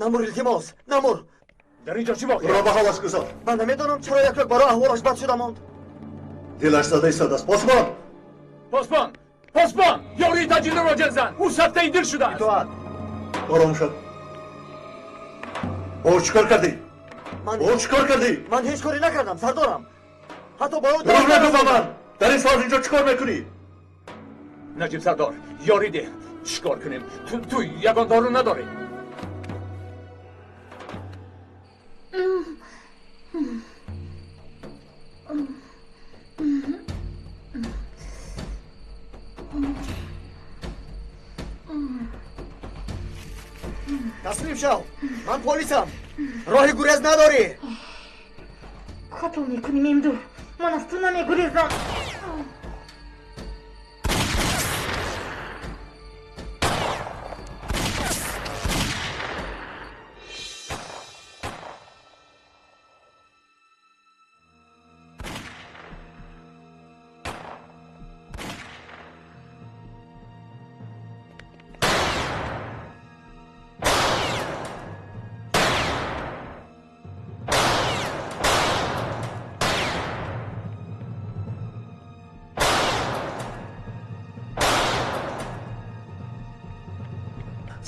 Намур, илтимос, намур. Дар инҷо чӣ воқеа? Ӯро ба ҳолаш гузор. Ман намедонам чаро як якбора аҳволаш бад шуда монд. Дилаш зада истодааст. Посбон! Посбон! Посбон! Ёрии таҷиларо ҷеғ зан! Ӯ сактаи дил шудааст. Итоат. Ором шав. Бо ӯ чӣ кор кардӣ? Бо ӯ чӣ кор кардӣ? Ман ҳеҷ коре накардам, сардорам. Ҳатто ба ӯ дурӯғ нагӯ ба ман! Дар ин соат инҷо чӣ кор мекунӣ? Наҷиб сардор, ёрӣ деҳ. Чӣ кор кунем? Ту ягон дору надорӣ? Таслим шав. Ман полисам. Роҳи гурез надорӣ. Қатл мекунӣ, Мемду. Ман аз ту намегурезам.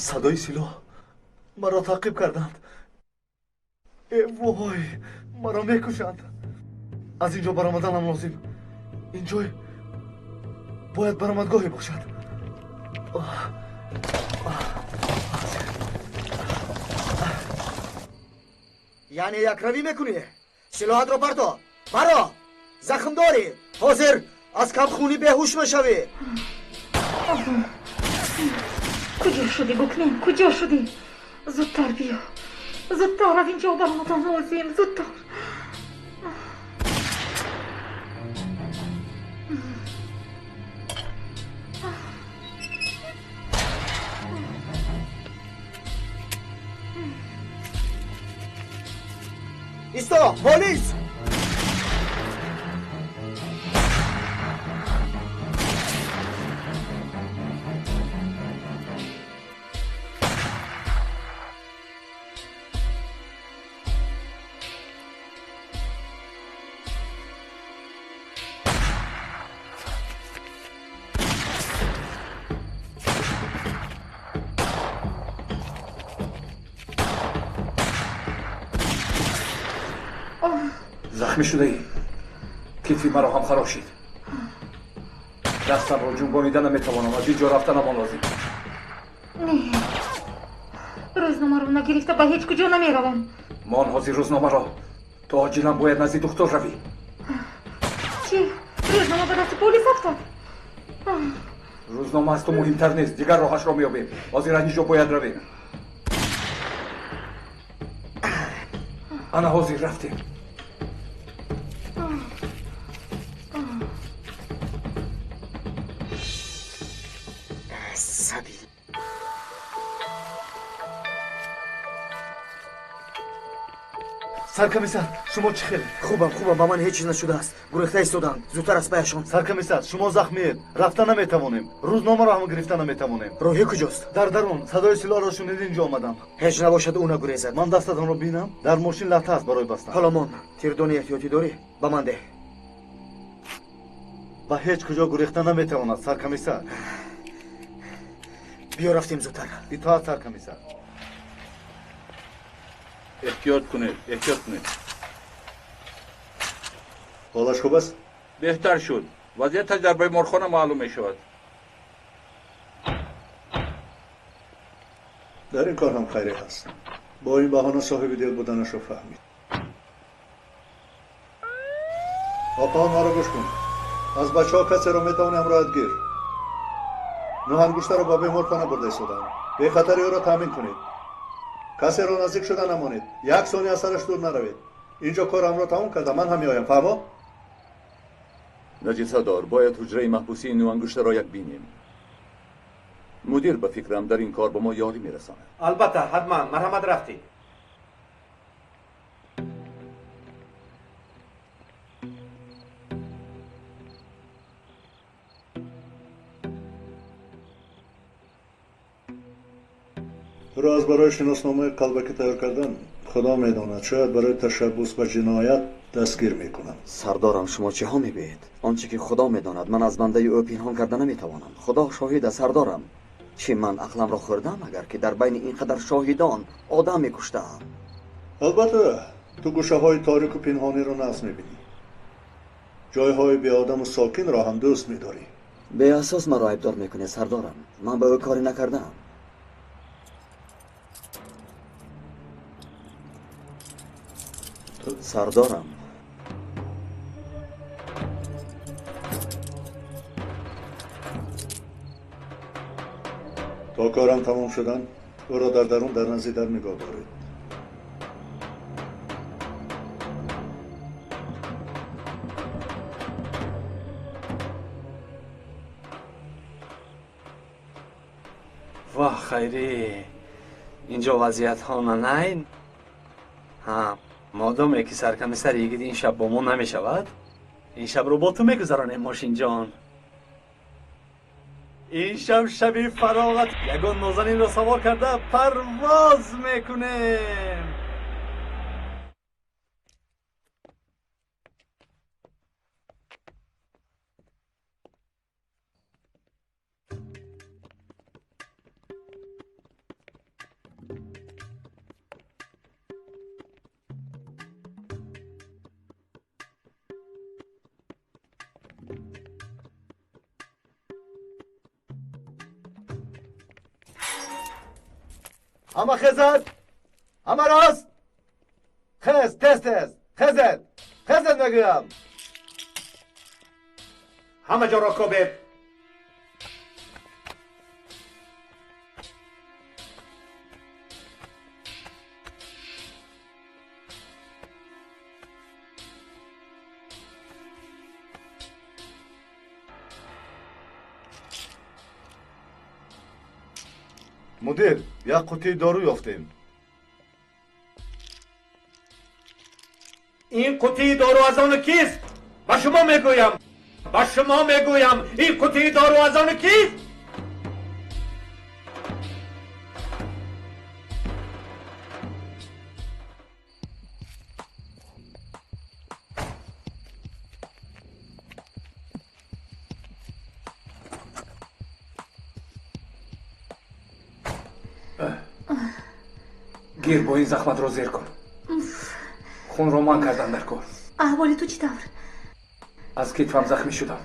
Садои силоҳ маро таъқиб карданд. Э вой, маро мекушанд. Аз инҷо баромаданам лозим. Ин ҷой бояд баромадгоҳе бошад. Яъне якравӣ мекунӣ? Силоҳатро парто. Баро! Захм дорӣ. Ҳозир аз камхунӣ беҳуш мешавӣ. Куҷо шудӣ, Гукмен? Куҷо шудӣ? Зудтар биё. Зудтар аз инҷо баромадан лозим. Зудтар. Исто, полис! Захмӣ шудаӣ? Китфи маро ҳам харошид. Дастамро ҷунбонида наметавонам. Аз ин ҷо рафтанамон лозим. Не, рӯзномаро нагирифта ба ҳеҷ куҷо намеравам. Мон ҳозир рӯзномаро. Ту оҷилан бояд назди духтур равӣ. Чӣ? Рӯзнома ба дасти полис афтод? Рӯзнома аз ту муҳимтар нест. Дигар роҳашро меёбем. Ҳозир аз ин ҷо бояд равем. Ана ҳозир рафтем. Саркомиссар, шумо чӣ хеле? Хубам, хубам, ба ман ҳеҷ чиз нашудааст. Гурехта истоданд. Зудтар аз паяшон. Саркомиссар, шумо захмиед. Рафта наметавонем. Рӯзномаро ҳам гирифта наметавонем. Роҳӣ куҷост? Дар дарун. Садои силоҳро шунид, инҷо омадам. Ҳеҷ набошад, ӯ нагурезад. Ман дастатонро бинам. Дар мошин латта аст барои бастан. Ҳоло мон. Тирдони эҳтиётӣ дорӣ? Ба ман деҳ. Ба ҳеҷ куҷо гурехта наметавонад, саркомиссар. Биё рафтем зудтар. Итоат, саркомиссар. Эҳтиёт кунед, эҳтиёт кунед. Ҳолаш хуб аст? Беҳтар шуд. Вазъияташ дар беморхона маълум мешавад. Дар ин кор ҳам хайре ҳаст. Бо ин баҳона соҳиби дил буданашро фаҳмид. Опаҳо, маро гӯш кун. Аз бачаҳо касеро метавонӣ ҳамроҳат гир. Нӯҳангуштаро ба беморхона бурда истодаам. Бехатари ӯро таъмин кунед. Касеро наздик шуда намонед. Як сония аз сараш дур наравед. Инҷо корамро тамом карда, ман ҳам меоям. Фаҳмо? Наҷиб сардор, бояд ҳуҷраи маҳбусии нӯҳангуштаро як бинем. Мудир ба фикрам дар ин кор ба мо ёрӣ мерасонад. Албатта, ҳатман. Марҳамат, рафтед. Туро аз барои шиносномаи қалбакӣ тайёр кардан худо медонад, шояд барои ташаббус ба ҷиноят дастгир мекунам. Сардорам, шумо чиҳо мегӯед? Он чӣ ки худо медонад, ман аз бандаи ӯ пинҳон карда наметавонам. Худо шоҳид аст, сардорам. Чӣ ман ақламро хӯрдам, агар ки дар байни ин қадар шоҳидон одам мекуштаам? Албатта, ту гӯшаҳои торику пинҳониро нағз мебинӣ. Ҷойҳои беодаму сокинро ҳам дӯст медорӣ. Беасос маро айбдор мекунед, сардорам. Ман ба ӯ корӣ накардаам. Сардорам, то корам тамом шудан ӯро дар дарун дар назди дар нигоҳ доред. Воҳ, хайрӣ, инҷо вазъиятҳо нанайн. Ҳа, модоме ки саркамисар йигит ин шаб бо мо намешавад, ин шабро бо ту мегузаронем, мошинҷон. Ин шаб шаби фароғат, ягон нозанинро савор карда парвоз мекунем. Ҳама хезад, ҳама рост. Хез, тез тез, хезед, хезед мегӯям. Ҳама ҷоро кобед. Мудир, як қутии дору ёфтем. Ин қутии дору аз они кист? Ба шумо мегӯям, ба шумо мегӯям, ин қутии дору аз они кист? Гир, бо ин захматро зер кун. Хунро ман кардам дар кор. Аҳволи ту чӣ тавр? Аз китфам захмӣ шудам.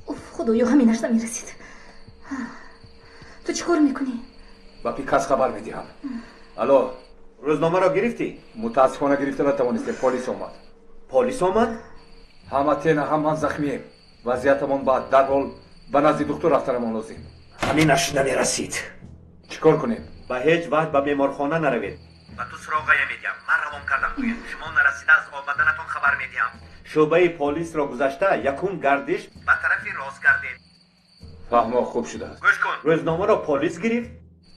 Уф, худоё, ҳаминаш намерасид. Ту чӣ кор мекунӣ? Ба Пикас хабар медиҳам. Алло, рӯзномаро гирифтӣ? Мутаассифона гирифта натавонистем. Полис омад. Полис омад? Ҳам Атена, ҳам ман захмием. Вазъиятамон бад. Дарҳол ба назди духтур рафтанамон лозим. Ҳаминаш намерасид. Чӣ кор кунем? Ба ҳеҷ ваҷ ба беморхона наравед. Ба ту суроғая медиҳам. Ман равон кардам гӯям. Шумо нарасида аз омаданатон хабар медиҳам. Шӯъбаи полисро гузашта якум гардиш ба тарафи рост гардед. Фаҳмо, хуб шудааст. Гӯш кун, рӯзномаро полис гирифт?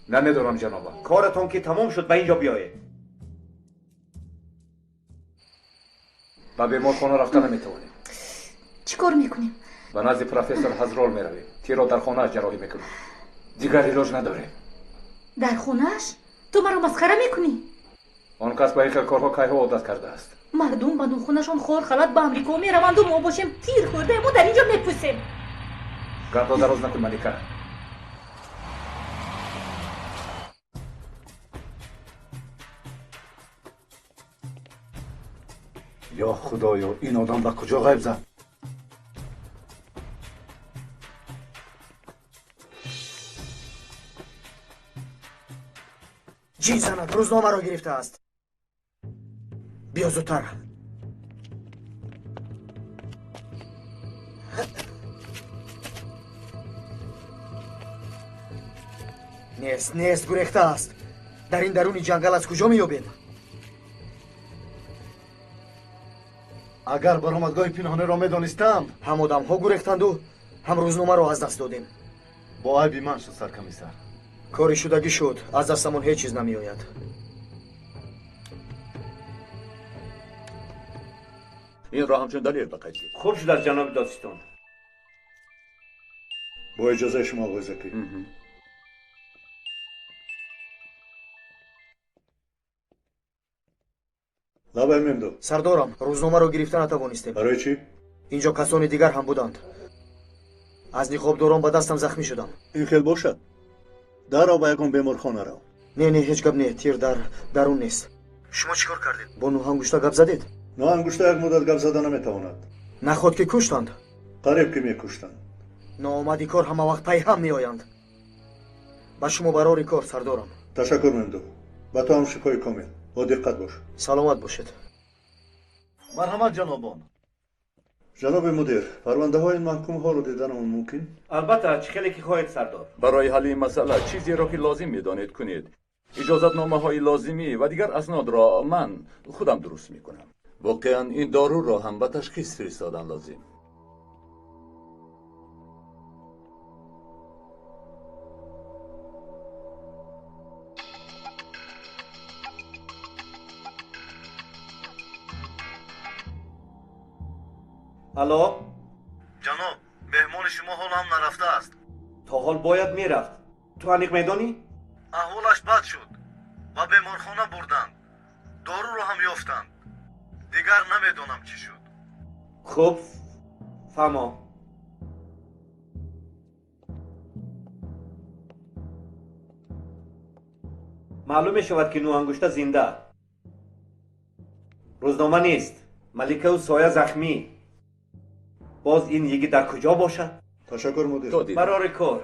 Намедонам, ҷаноба. Коратон ки тамом шуд, ба инҷо биёед. Ба беморхона рафта наметавонем. Чӣ кор мекунем? Ба назди профессор Ҳазрол меравем. Тирро дар хонааш ҷарроҳӣ мекунем. Дигар илоҷ надорем. Дар хонааш? Ту маро масхара мекунӣ? Он кас ба ин хел корҳо кайҳо одат кардааст. Мардум ба нохунашон хор халат ба Амрико мераванду мо бошем тир хӯрдаему дар инҷо мепӯсем. Гапро дароз накун, Малика. Ё худоё, ин одам ба куҷо ғайб зад? Ҷин занад, рӯзномаро гирифтааст. Биё зудтар. Нест, нест, гурехтааст. Дар ин даруни ҷангал аз куҷо меёбем? Агар баромадгоҳи пинҳониро медонистам, ҳам одамҳо гурехтанду ҳам рӯзномаро аз даст додем. Бо айби ман шуд, саркамисар. Кори шудагӣ шуд, аз дастамон ҳеҷ чиз намеояд. Инро ҳамчун далел ба қайд гир. Хуб шудааст, ҷаноби додситон. Бо иҷозаи шумо, оғои Закӣ. Лабай Мемдо. Сардорам, рӯзномаро гирифта натавонистем. Барои чӣ? Инҷо касони дигар ҳам буданд. Аз ниқобдорон ба дастам захмӣ шудам. Ин хел бошад? Дарро ба ягон беморхона рав. Не, не, ҳеҷ гап не, тир дар дарун нест. Шумо чӣ кор кардед? Бо Нӯҳангушта гап задед? Нӯҳангушта як муддат гап зада наметавонад. Наход ки куштанд? Қариб ки мекуштанд. Ноомади кор ҳама вақт пайҳам меоянд. Ба шумо барори кор, сардорам. Ташаккур, Мемдо. Ба ту ҳам шифои комил. Бо диққат бош. Саломат бошед. Марҳамат, ҷанобон. Ҷаноби мудир, парвандаҳои ин маҳкумҳоро диданамон мумкин? Албатта, чӣ хеле ки хоҳед, сардор. Барои ҳалли ин масъала чизеро ки лозим медонед кунед. Иҷозатномаҳои лозимӣ ва дигар аснодро ман худам дуруст мекунам. Воқеан ин доруро ҳам ба ташхис фиристодан лозим. Алло? Ҷаноб, меҳмони шумо ҳоло ҳам нарафтааст. То ҳол бояд мерафт. Ту аниқ медонӣ? Аҳволаш бад шуд. Ба беморхона бурданд. Доруро ҳам ёфтанд. Дигар намедонам чӣ шуд. Хуб, фаҳмо. Маълум мешавад ки Нӯҳангушта зинда. Рӯзнома нест. Маликаву Соя захмӣ. Боз ин йигит дар куҷо бошад? Ташаккур, мудир. Барори кор.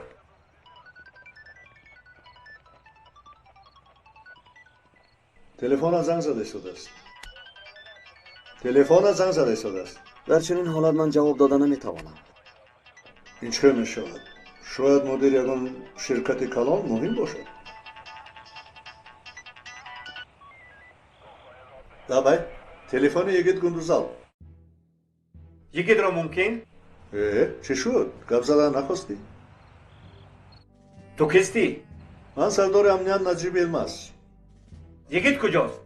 Телефона занг зада истодааст. Телефона занг зада истодааст. Дар чунин ҳолат ман ҷавоб дода наметавонам. Ин чӣ мешавад? Шояд мудир ягон ширкати калон муҳим бошад. Лабай, телефони йигит Гундузал. Йигитро мумкин? Чӣ шуд? Гап задан нахостӣ? Ту кистӣ? Ман сардори амният Наҷиб Елмаз. Йигит куҷост?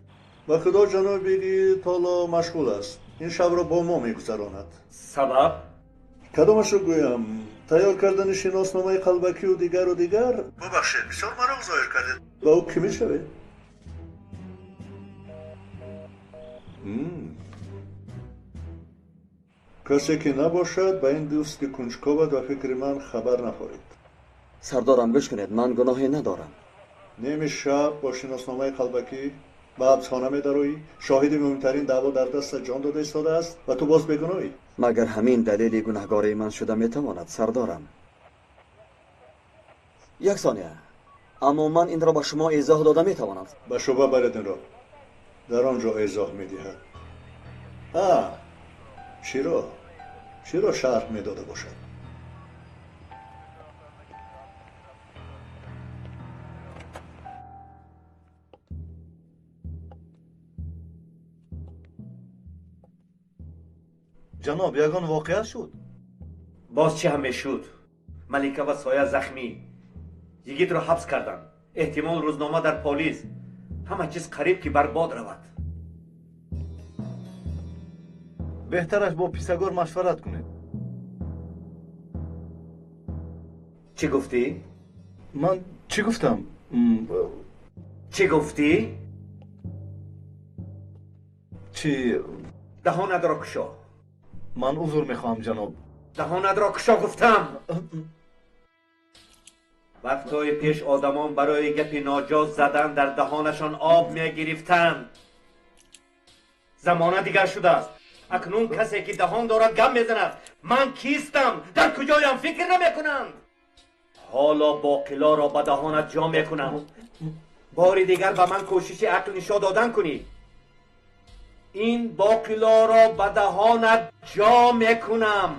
Ба худо, ҷаноби йигит ҳоло машғул аст. Ин шабро бо мо мегузаронад. Сабаб? Кадомашро гӯям? Тайёр кардани шиносномаи қалбакию дигару дигар. Бубахшед, бисёр мароқ зоҳир кардед. Ба ӯ кӣ мешавед? Касе ки набошад, ба ин дӯсти кунҷковат ба фикри ман хабар нахоҳед. Сардорам, гӯш кунед, ман гуноҳе надорам. Ними шаб бо шиносномаи қалбакӣ ба ҳабсхона медароӣ, шоҳиди муҳимтарин даъво дар дастат ҷон дода истодааст ва ту боз бегуноҳӣ. Магар ҳамин далели гунаҳгории ман шуда метавонад, сардорам? Як сония. Аммо ман инро ба шумо эзоҳ дода метавонам. Ба шӯъба баред инро. Дар он ҷо эзоҳ медиҳад. Чиро? Чиро шарҳ медода бошад? Ҷаноб, ягон воқеа шуд? Боз чӣ ҳам мешуд? Малика ва Соя захмӣ. Йигитро ҳабс карданд. Эҳтимол рӯзнома дар полис. Ҳама чиз қариб ки барбод равад. Беҳтараш бо Писагор машварат кунед. Чӣ гуфтӣ? Ман чӣ гуфтам? Чӣ гуфтӣ? Чӣ? Даҳонатро кушо. Ман узр мехоҳам, ҷаноб. Даҳонатро кушо гуфтам. Вақтҳои пеш одамон барои гапи ноҷоз задан дар даҳонашон об мегирифтанд. Замона дигар шудааст. Акнун касе ки даҳон дорад гап мезанад. Ман кистам? Дар куҷоям? Фикр намекунанд. Ҳоло боқилоро ба даҳонат ҷо мекунам. Бори дигар ба ман кӯшиши ақл нишон додан кунӣ. Ин боқилоро ба даҳонат ҷо мекунам.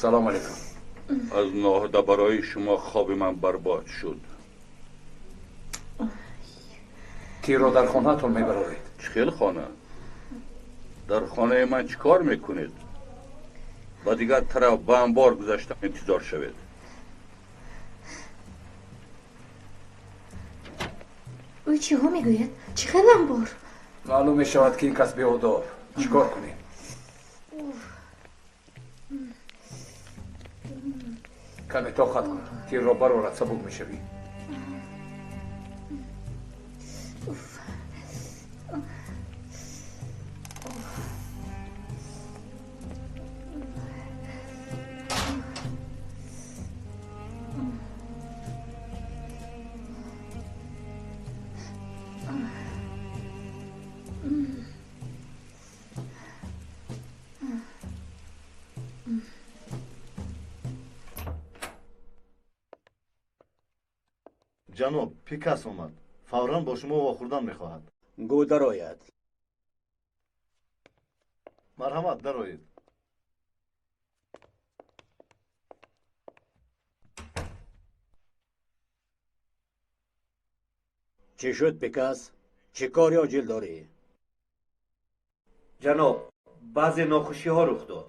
Салом алейкум. Аз ноҳда барои шумо хоби ман барбод шуд. Тирро дар хонаатон мебароред. Чӣ хел хона? Дар хонаи ман чӣ кор мекунед? Ба дигар тараф ба анбор гузашта интизор шавед. Ӯ чиҳо мегӯяд? Чӣ хел анбор? Маълум мешавад, ки ин кас беодоб. Чӣ кор кунем? Каме тоқат кун, тирро барорад, сабук мешавӣ. Ҷаноб, Пикас омад. Фавран бо шумо вохӯрдан мехоҳад. Гӯ дарояд. Марҳамат, дароед. Чӣ шуд, Пикас? Чӣ кори оҷил дорӣ? Ҷаноб, баъзе нохушиҳо рух дод.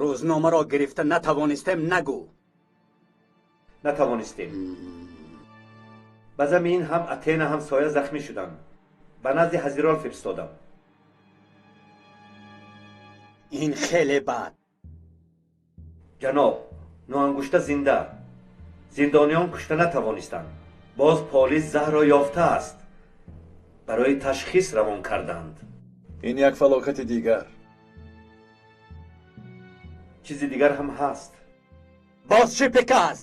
Рӯзномаро гирифта натавонистем, нагӯ. Натавонистем. Ба замин ҳам Атена ҳам соя захмӣ шуданд. Ба назди ҳазирон фиристодам. Ин хеле бад. Ҷаноб, ноангушта зинда. Зиндониён кушта натавонистанд. Боз полис заҳрро ёфтааст. Барои ташхис равон карданд. Ин як фалокати дигар. Чизи дигар ҳам ҳаст. Боз чӣ, Пикас?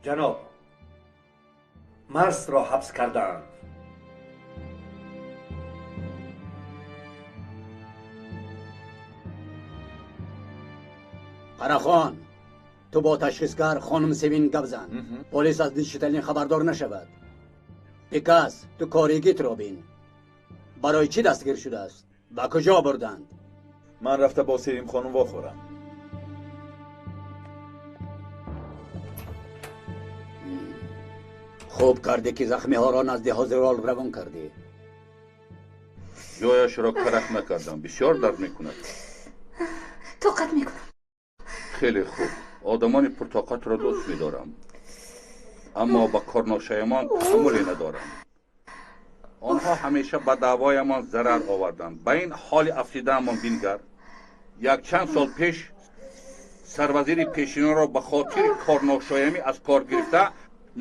Ҷаноб, Марсро ҳабс кардаанд. Қарахон, ту бо ташхисгар хонум Севин гап зан. Полис аз дидшиталин хабардор нашавад. Пикас, ту кори гитро бин. Барои чӣ дастгир шудааст? Ба куҷо бурданд? Ман рафта бо Севим хонум вохӯрам. Хуб кардӣ, ки захмиҳоро назди ҳозирол равон кардӣ. Ҷояшро карах накардам. Бисёр дард мекунад. Тоқат мекунам. Хеле хуб. Одамони пуртоқатро дӯст медорам, аммо ба корношоямон таҳаммуле надорам. Онҳо ҳамеша ба даъвоямон зарар оварданд. Ба ин ҳоли афтидаамон бингар. Якчанд сол пеш сарвазири пешинаро ба хотири корношоямӣ аз кор гирифта,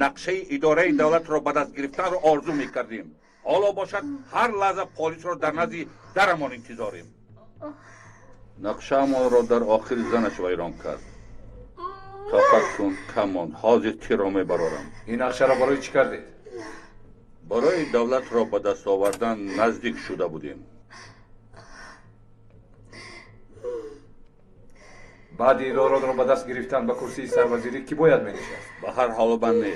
нақшаи идораи давлатро ба даст гирифтанро орзу мекардем. Ҳоло бошад, ҳар лаҳза полисро дар назди дарамон интизорем. Нақшаамонро дар охири занаш вайрон кард. Тоқат кун, кам монд. Ҳозир тирро мебарорам. Ин нақшаро барои чӣ кардед? Барои давлатро ба даст овардан наздик шуда будем. Баъди идоротро ба даст гирифтан ба курсии сарвазирӣ кӣ бояд менишаст? Ба ҳар ҳолу банд не.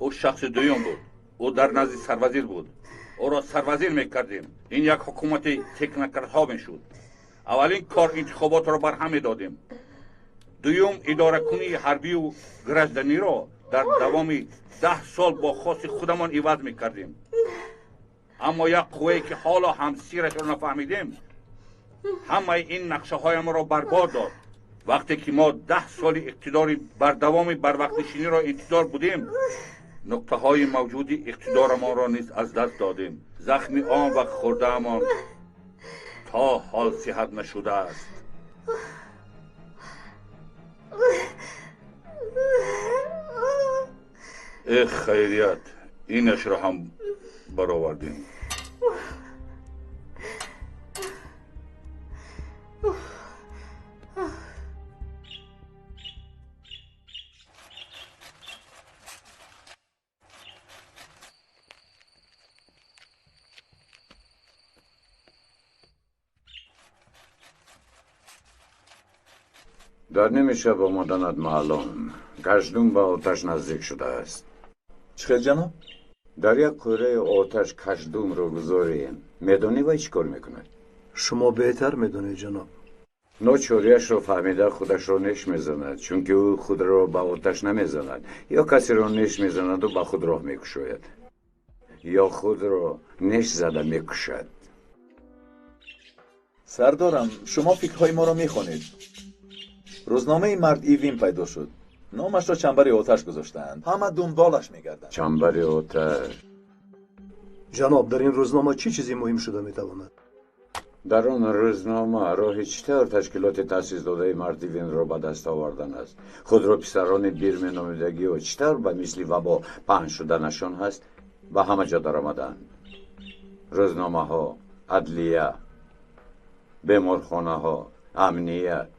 Ӯ шахси дуюм буд. Ӯ дар назди сарвазир буд. Ӯро сарвазир мекардем. Ин як ҳукумати технократҳо мешуд. Аввалин кор интихоботро барҳам медодем. Дуюм, идоракунии ҳарбию гражданиро дар давоми 10 сол бо хоси худамон иваз мекардем. Аммо як қуввае, ки ҳоло ҳам сирашро нафаҳмидем, ҳамаи ин нақшаҳоямонро барбод дод. Вақте ки мо 10 соли иқтидори бардавоми барвақтнишиниро интизор будем, нуқтаҳои мавҷуди иқтидорамонро низ аз даст додем. Захми он вақт хӯрдаамон то ҳол сиҳат нашудааст. Эх, хайрият, инашро ҳам баровардем. Дар ними шаб омаданат маълум. Гаштум ба оташ наздик шудааст. Чӣ хел, ҷаноб? Дар як қӯраи оташ кашдумро гузорем. Медонӣ вай чӣ кор мекунад? Шумо беҳтар медонед, ҷаноб. Ночориашро фаҳмида худашро неш мезанад, чунки ӯ худро ба оташ намезанад, ё касеро неш мезанаду ба худ роҳ мекушояд. ё худро неш зада мекушад. Сардорам, шумо фикрҳои моро мехонед. Рӯзномаи мард Ивин пайдо шуд. Номашро Чамбари оташ гузоштаанд. Ҳама дунболаш мегарданд. Чамбари оташ. Ҷаноб, дар ин рӯзнома чӣ чизе муҳим шуда метавонад? Дар он рӯзнома роҳи чӣ тавр ташкилоти таъсис додаи мард Ивинро ба даст овардан аст. Худро писарони бир меномидагиҳо чӣ тавр ба мисли вабо паҳн шуданашон ҳаст, ба ҳама ҷо даромаданд. Рӯзномаҳо, адлия, беморхонаҳо, амният,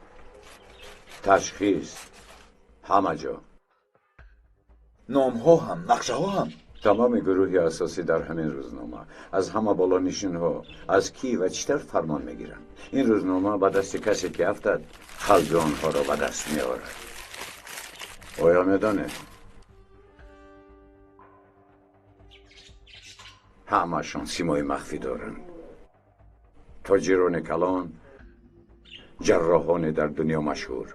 ташхис, ҳама ҷо. Номҳо ҳам, нақшаҳо ҳам. Тамоми гурӯҳи асосӣ дар ҳамин рӯзнома, аз ҳама болонишинҳо, аз кӣ ва чӣ тавр фармон мегиранд. Ин рӯзнома ба дасти касе ки афтад, қалби онҳоро ба даст меорад. Оё медонед? Ҳамашон симои махфӣ доранд. Тоҷирони калон, ҷарроҳони дар дунё машҳур.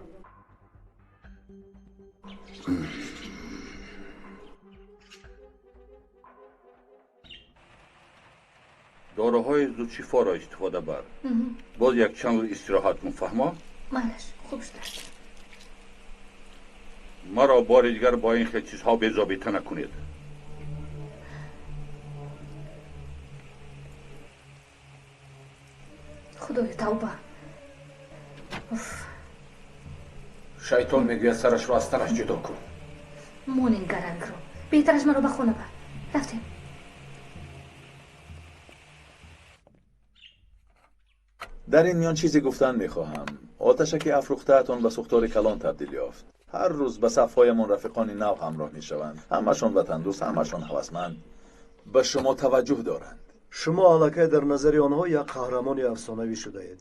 Доруҳои зудшифоро истифода бар. Боз якчанд рӯз истироҳат кун, фаҳмо? Майлаш, хуб шудааст. Маро бори дигар бо ин хел чизҳо безобита накунед. Худоё, тавба. Уф. Шайтон мегӯяд сарашро аз танаш ҷудо кун. Мон ин гарангро. Беҳтараш маро ба хона бар. Рафтем. Дар ин миён чизе гуфтан мехоҳам. Оташе ки афрӯхтаатон ба сӯхтори калон табдил ёфт. Ҳар рӯз ба сафҳоямон рафиқони нав ҳамроҳ мешаванд. Ҳамашон ватандӯст, ҳамашон ҳавасманд. Ба шумо таваҷҷӯҳ доранд. Шумо аллакай дар назари онҳо як қаҳрамони афсонавӣ шудаед.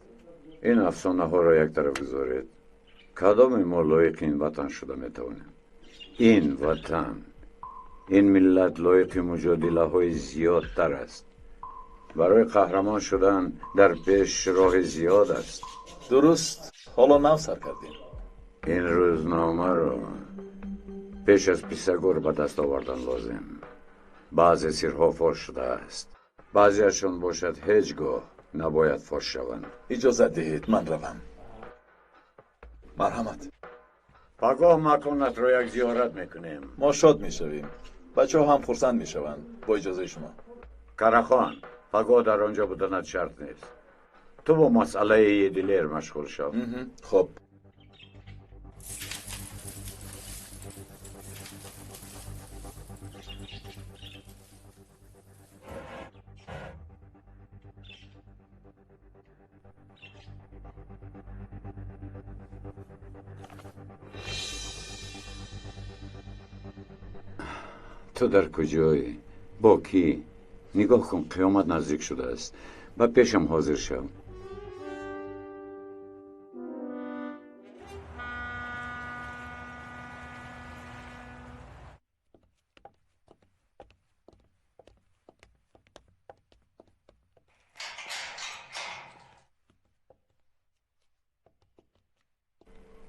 Ин афсонаҳоро як тараф гузоред. Кадоме мо лоиқи ин ватан шуда метавонем? Ин ватан, ин миллат лоиқи муҷодилаҳои зиёдтар аст. Барои қаҳрамон шудан дар пеш роҳи зиёд аст. Дуруст, ҳоло нав сар кардем. Ин рӯзномаро пеш аз Писагор ба даст овардан лозим. Баъзе сирҳо фош шудааст. Баъзеашон бошад ҳеҷ гоҳ набояд фош шаванд. Иҷозат диҳед, ман равам. Марҳамат. Пагоҳ маконатро як зиёрат мекунем. Мо шод мешавем. Бачаҳо ҳам хурсанд мешаванд бо иҷозаи шумо. Карахон, пагоҳ дар он ҷо буданат шарт нест. Ту бо масъалаи Едилер машғул шав. Хуб. Ту дар куҷоӣ? Бо кӣ? Нигоҳ кун, қиёмат наздик шудааст. Ба пешам ҳозир шав.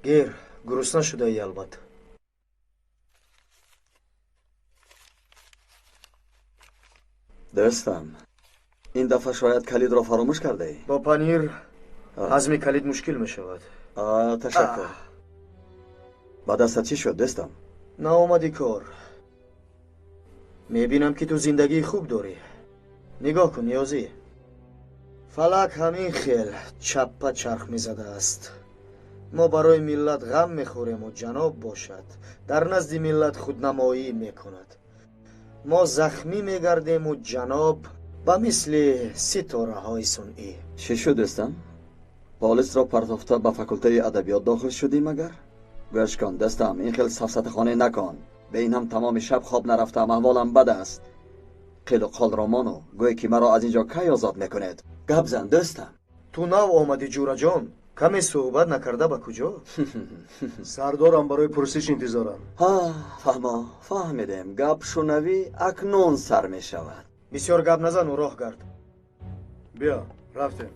Гир, гурусна шудаӣ албатта. Дӯстам, ин дафъа шояд калидро фаромӯш кардаӣ? Бо панир ҳазми калид мушкил мешавад. Ташаккур. Ба дастат чӣ шуд, дӯстам? Наомади кор. Мебинам ки ту зиндагии хуб дорӣ. Нигоҳ кун, Ниёзӣ. Фалак ҳамин хел чаппа чарх мезадааст. Мо барои миллат ғам мехӯрему ҷаноб бошад дар назди миллат худнамоӣ мекунад. Мо захмӣ мегардему ҷаноб ба мисли ситораҳои сунъӣ. Чӣ шуд, дӯстам? Полисро партофта ба факултаи адабиёт дохил шудӣ магар? Гӯш кун, дӯстам, ин хел сафсатахонӣ накун. Бе ин ҳам тамоми шаб хоб нарафтаам, аҳволам бад аст. Қилу қолро мону гӯй ки маро аз ин ҷо кай озод мекунед. Гап зан, дӯстам. Ту нав омадӣ, ҷураҷон. Каме суҳбат накарда ба куҷо? Сардорам барои пурсиш интизорам. Фаҳмо, фаҳмидем. Гапшунавӣ акнун сар мешавад. Бисёр гап назану роҳ гард. Биё, рафтем.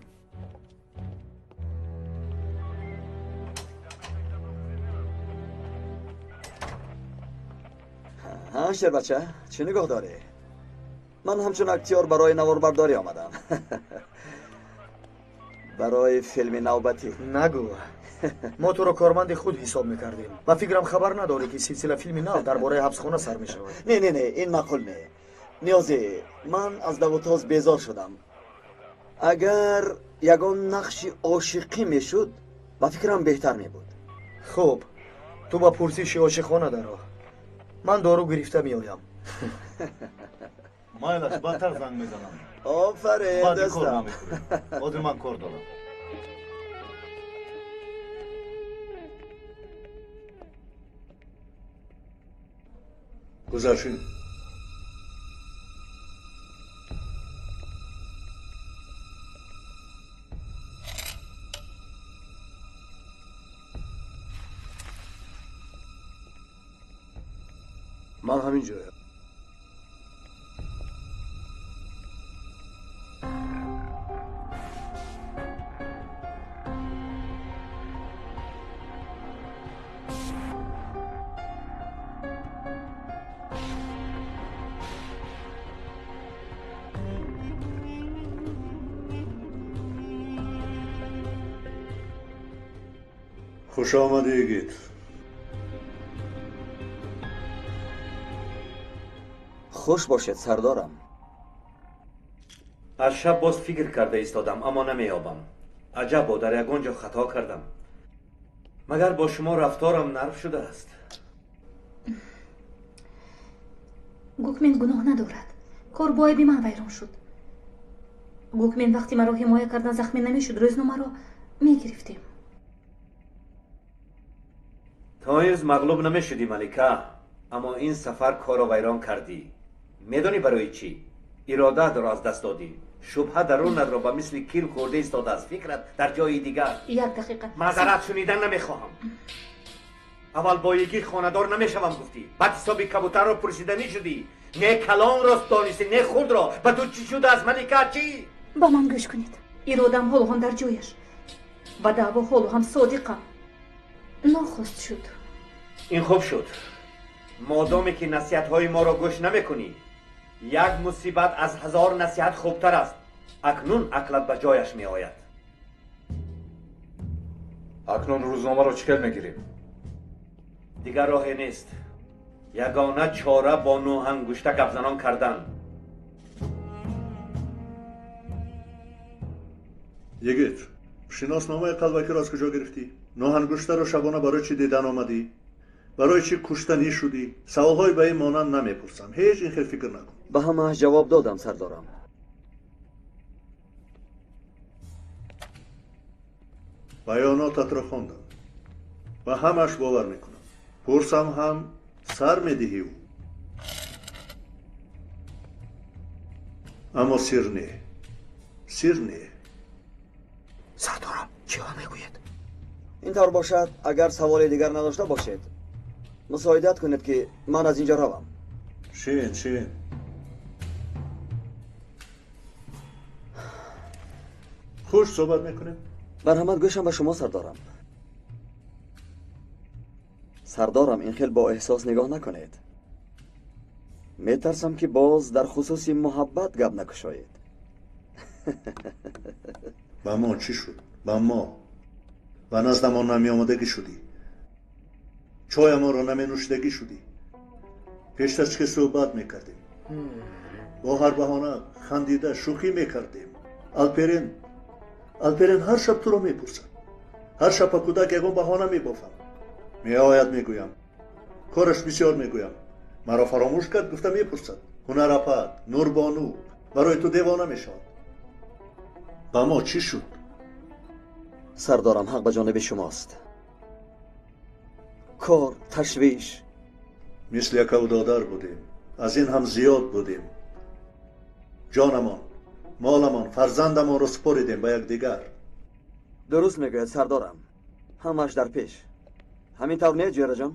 Ҳа, шербача, чӣ нигоҳ дорӣ? Ман ҳамчун актёр барои наворбардорӣ омадам. Барои филми навбатӣ. Нагӯ. Мо туро корманди худ ҳисоб мекардем. Ба фикрам хабар надорӣ, ки силсила филми нав дар бораи ҳабсхона сар мешавад. Не, не, не, ин маъқул не. Ниёзӣ, ман аз давутоз безор шудам. Агар ягон нақши ошиқӣ мешуд, ба фикрам беҳтар мебуд. Хуб, ту ба пурсиши ошиқона даро. Ман дору гирифта меоям. Майлаш, баъдтар занг мезанам. Офарин, баъди кор дӯстам. Намекунем, ҳозир ман кор дорам. Гузаршин. Ман ҳамин ҷоям. Хуш омадӣ, йигит. Хуш бошед, сардорам. Аз шаб боз фикр карда истодам, аммо намеёбам. Аҷабо, дар ягон ҷо хато кардам. Магар бо шумо рафторам нарм шудааст? Гукмен гуноҳ надорад. Кор бо айби ман вайрон шуд. Гукмен вақти маро ҳимоя кардан захмӣ намешуд, рӯзномаро мегирифтем. То ин рӯз мағлуб намешудӣ, малика, аммо ин сафар корро вайрон кардӣ. Медонӣ барои чӣ? Иродаатро аз даст додӣ. Шубҳа дарунатро ба мисли кир хӯрда истодааст, фикрат дар ҷои дигар. Як дақиқа. Маъзарат шунидан намехоҳам. Аввал бо йигит хонадор намешавам гуфтӣ, баъд ҳисоби кабутарро пурсиданӣ шудӣ. Не калонро донистӣ, не хурдро. Ба ту чӣ шудааст, малика, чӣ? Ба ман гӯш кунед. Иродам ҳоло ҳам дар ҷояш. Ба даъво ҳоло ҳам содиқам. Нохост шуд. Ин хуб шуд. Модоме ки насиҳатҳои моро гӯш намекунӣ, як мусибат аз ҳазор насиҳат хубтар аст. Акнун ақлат ба ҷояш меояд. Акнун рӯзномаро чӣ хел мегирем? Дигар роҳе нест. Ягона чора бо нӯҳангушта гапзанон кардан. Йигит, шиносномаи қалбакиро аз куҷо гирифтӣ? Нӯҳангуштаро шабона барои чӣ дидан омадӣ? Барои чӣ куштанӣ шудӣ? Саволҳои ба ин монанд намепурсам. Ҳеҷ ин хел фикр накун. Ба ҳамааш ҷавоб додам, сардорам. Баёнотатро хондам. Ба ҳамааш бовар мекунам. Пурсам ҳам сар медиҳӣ. Аммо сир не. Сир не. Сардорам, чиҳо мегӯед? Ин тавр бошад, агар саволи дигар надошта бошед, мусоидат кунед, ки ман аз инҷо равам. Шин, шин. Хуш суҳбат мекунем. Марҳамат, гӯшам ба шумо, сардорам. Сардорам, ин хел бо эҳсос нигоҳ накунед. Метарсам, ки боз дар хусуси муҳаббат гап накушоед. Ба мо чӣ шуд? Ба мо ба наздамон намеомадагӣ шудӣ, чоямонро наменӯшидагӣ шудӣ. Пештар чӣ суҳбат мекардем, бо ҳар баҳона хандида шӯхӣ мекардем. Алперен, Алперен ҳар шаб туро мепурсад. Ҳар шаб ба кӯдак ягон баҳона мебофам. Меояд, мегӯям, кораш бисёр, мегӯям, маро фаромӯш кард гуфта мепурсад. Ҳунарапат, Нурбону барои ту девона мешавад. Ба мо чӣ шуд? Сардорам, ҳақ ба ҷониби шумост. Кор, ташвиш. Мисли якаву додар будем, аз ин ҳам зиёд будем. Ҷонамон, моламон, фарзандамонро супоридем ба якдигар. Дуруст мегӯяд, сардорам. Ҳамааш дар пеш. Ҳамин тавр не, ҷӯраҷон?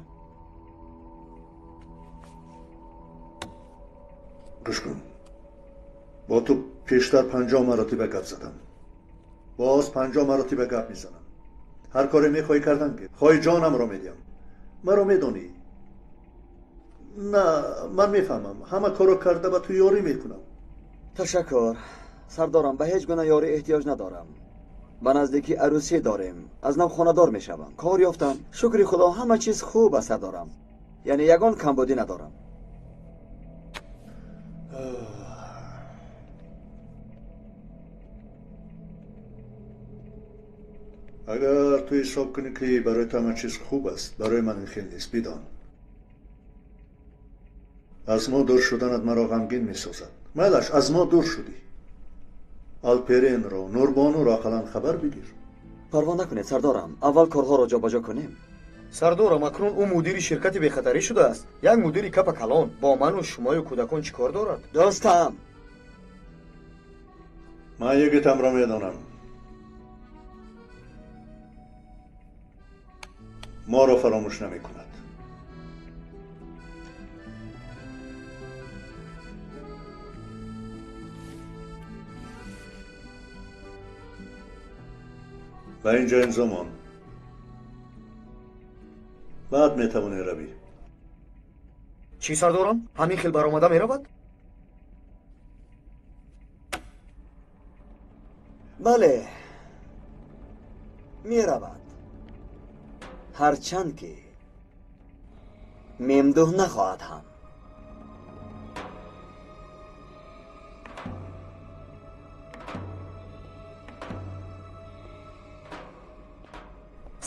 Гӯш кун, бо ту пештар 50 маротиба гап задам, боз 50 маротиба гап мезанам. Ҳар коре мехоҳӣ кардан гир, хоҳӣ ҷонамро медиҳам. Маро медонӣ. На, ман мефаҳмам, ҳама корро карда ба ту ёрӣ мекунам. Ташаккур. Сардорам, ба ҳеҷ гуна ёрӣ эҳтиёҷ надорам. Ба наздикӣ арӯсӣ дорем. Аз нав хонадор мешавам. Кор ёфтам. Шукри Худо, ҳама чиз хуб аст, сардорам. Яъне ягон камбудӣ надорам. Агар ту ҳисоб кунӣ, ки барои ту ҳама чиз хуб аст, барои ман ин хел нест, бидон. Аз мо дур шуданат маро ғамгин месозад. Майлаш, аз мо дур шудӣ. Алперенро, Нурбонуро ақаллан хабар бигир. Парво накунед, сардорам. Аввал корҳоро ҷобаҷо кунем. Сардорам, акнун ӯ мудири ширкати бехатарӣ шудааст. Як мудири капа калон. Бо ману шумою кӯдакон чӣ кор дорад? Дӯстам! Ман йигитамро медонам. Моро фаромӯш намекунад. Ба инҷо имзо мон. Баъд метавонӣ равӣ. Чӣ, сардорам? Ҳамин хел баромада меравад? Бале, меравад. Ҳарчанд ки мемдуҳ нахоҳад ҳам.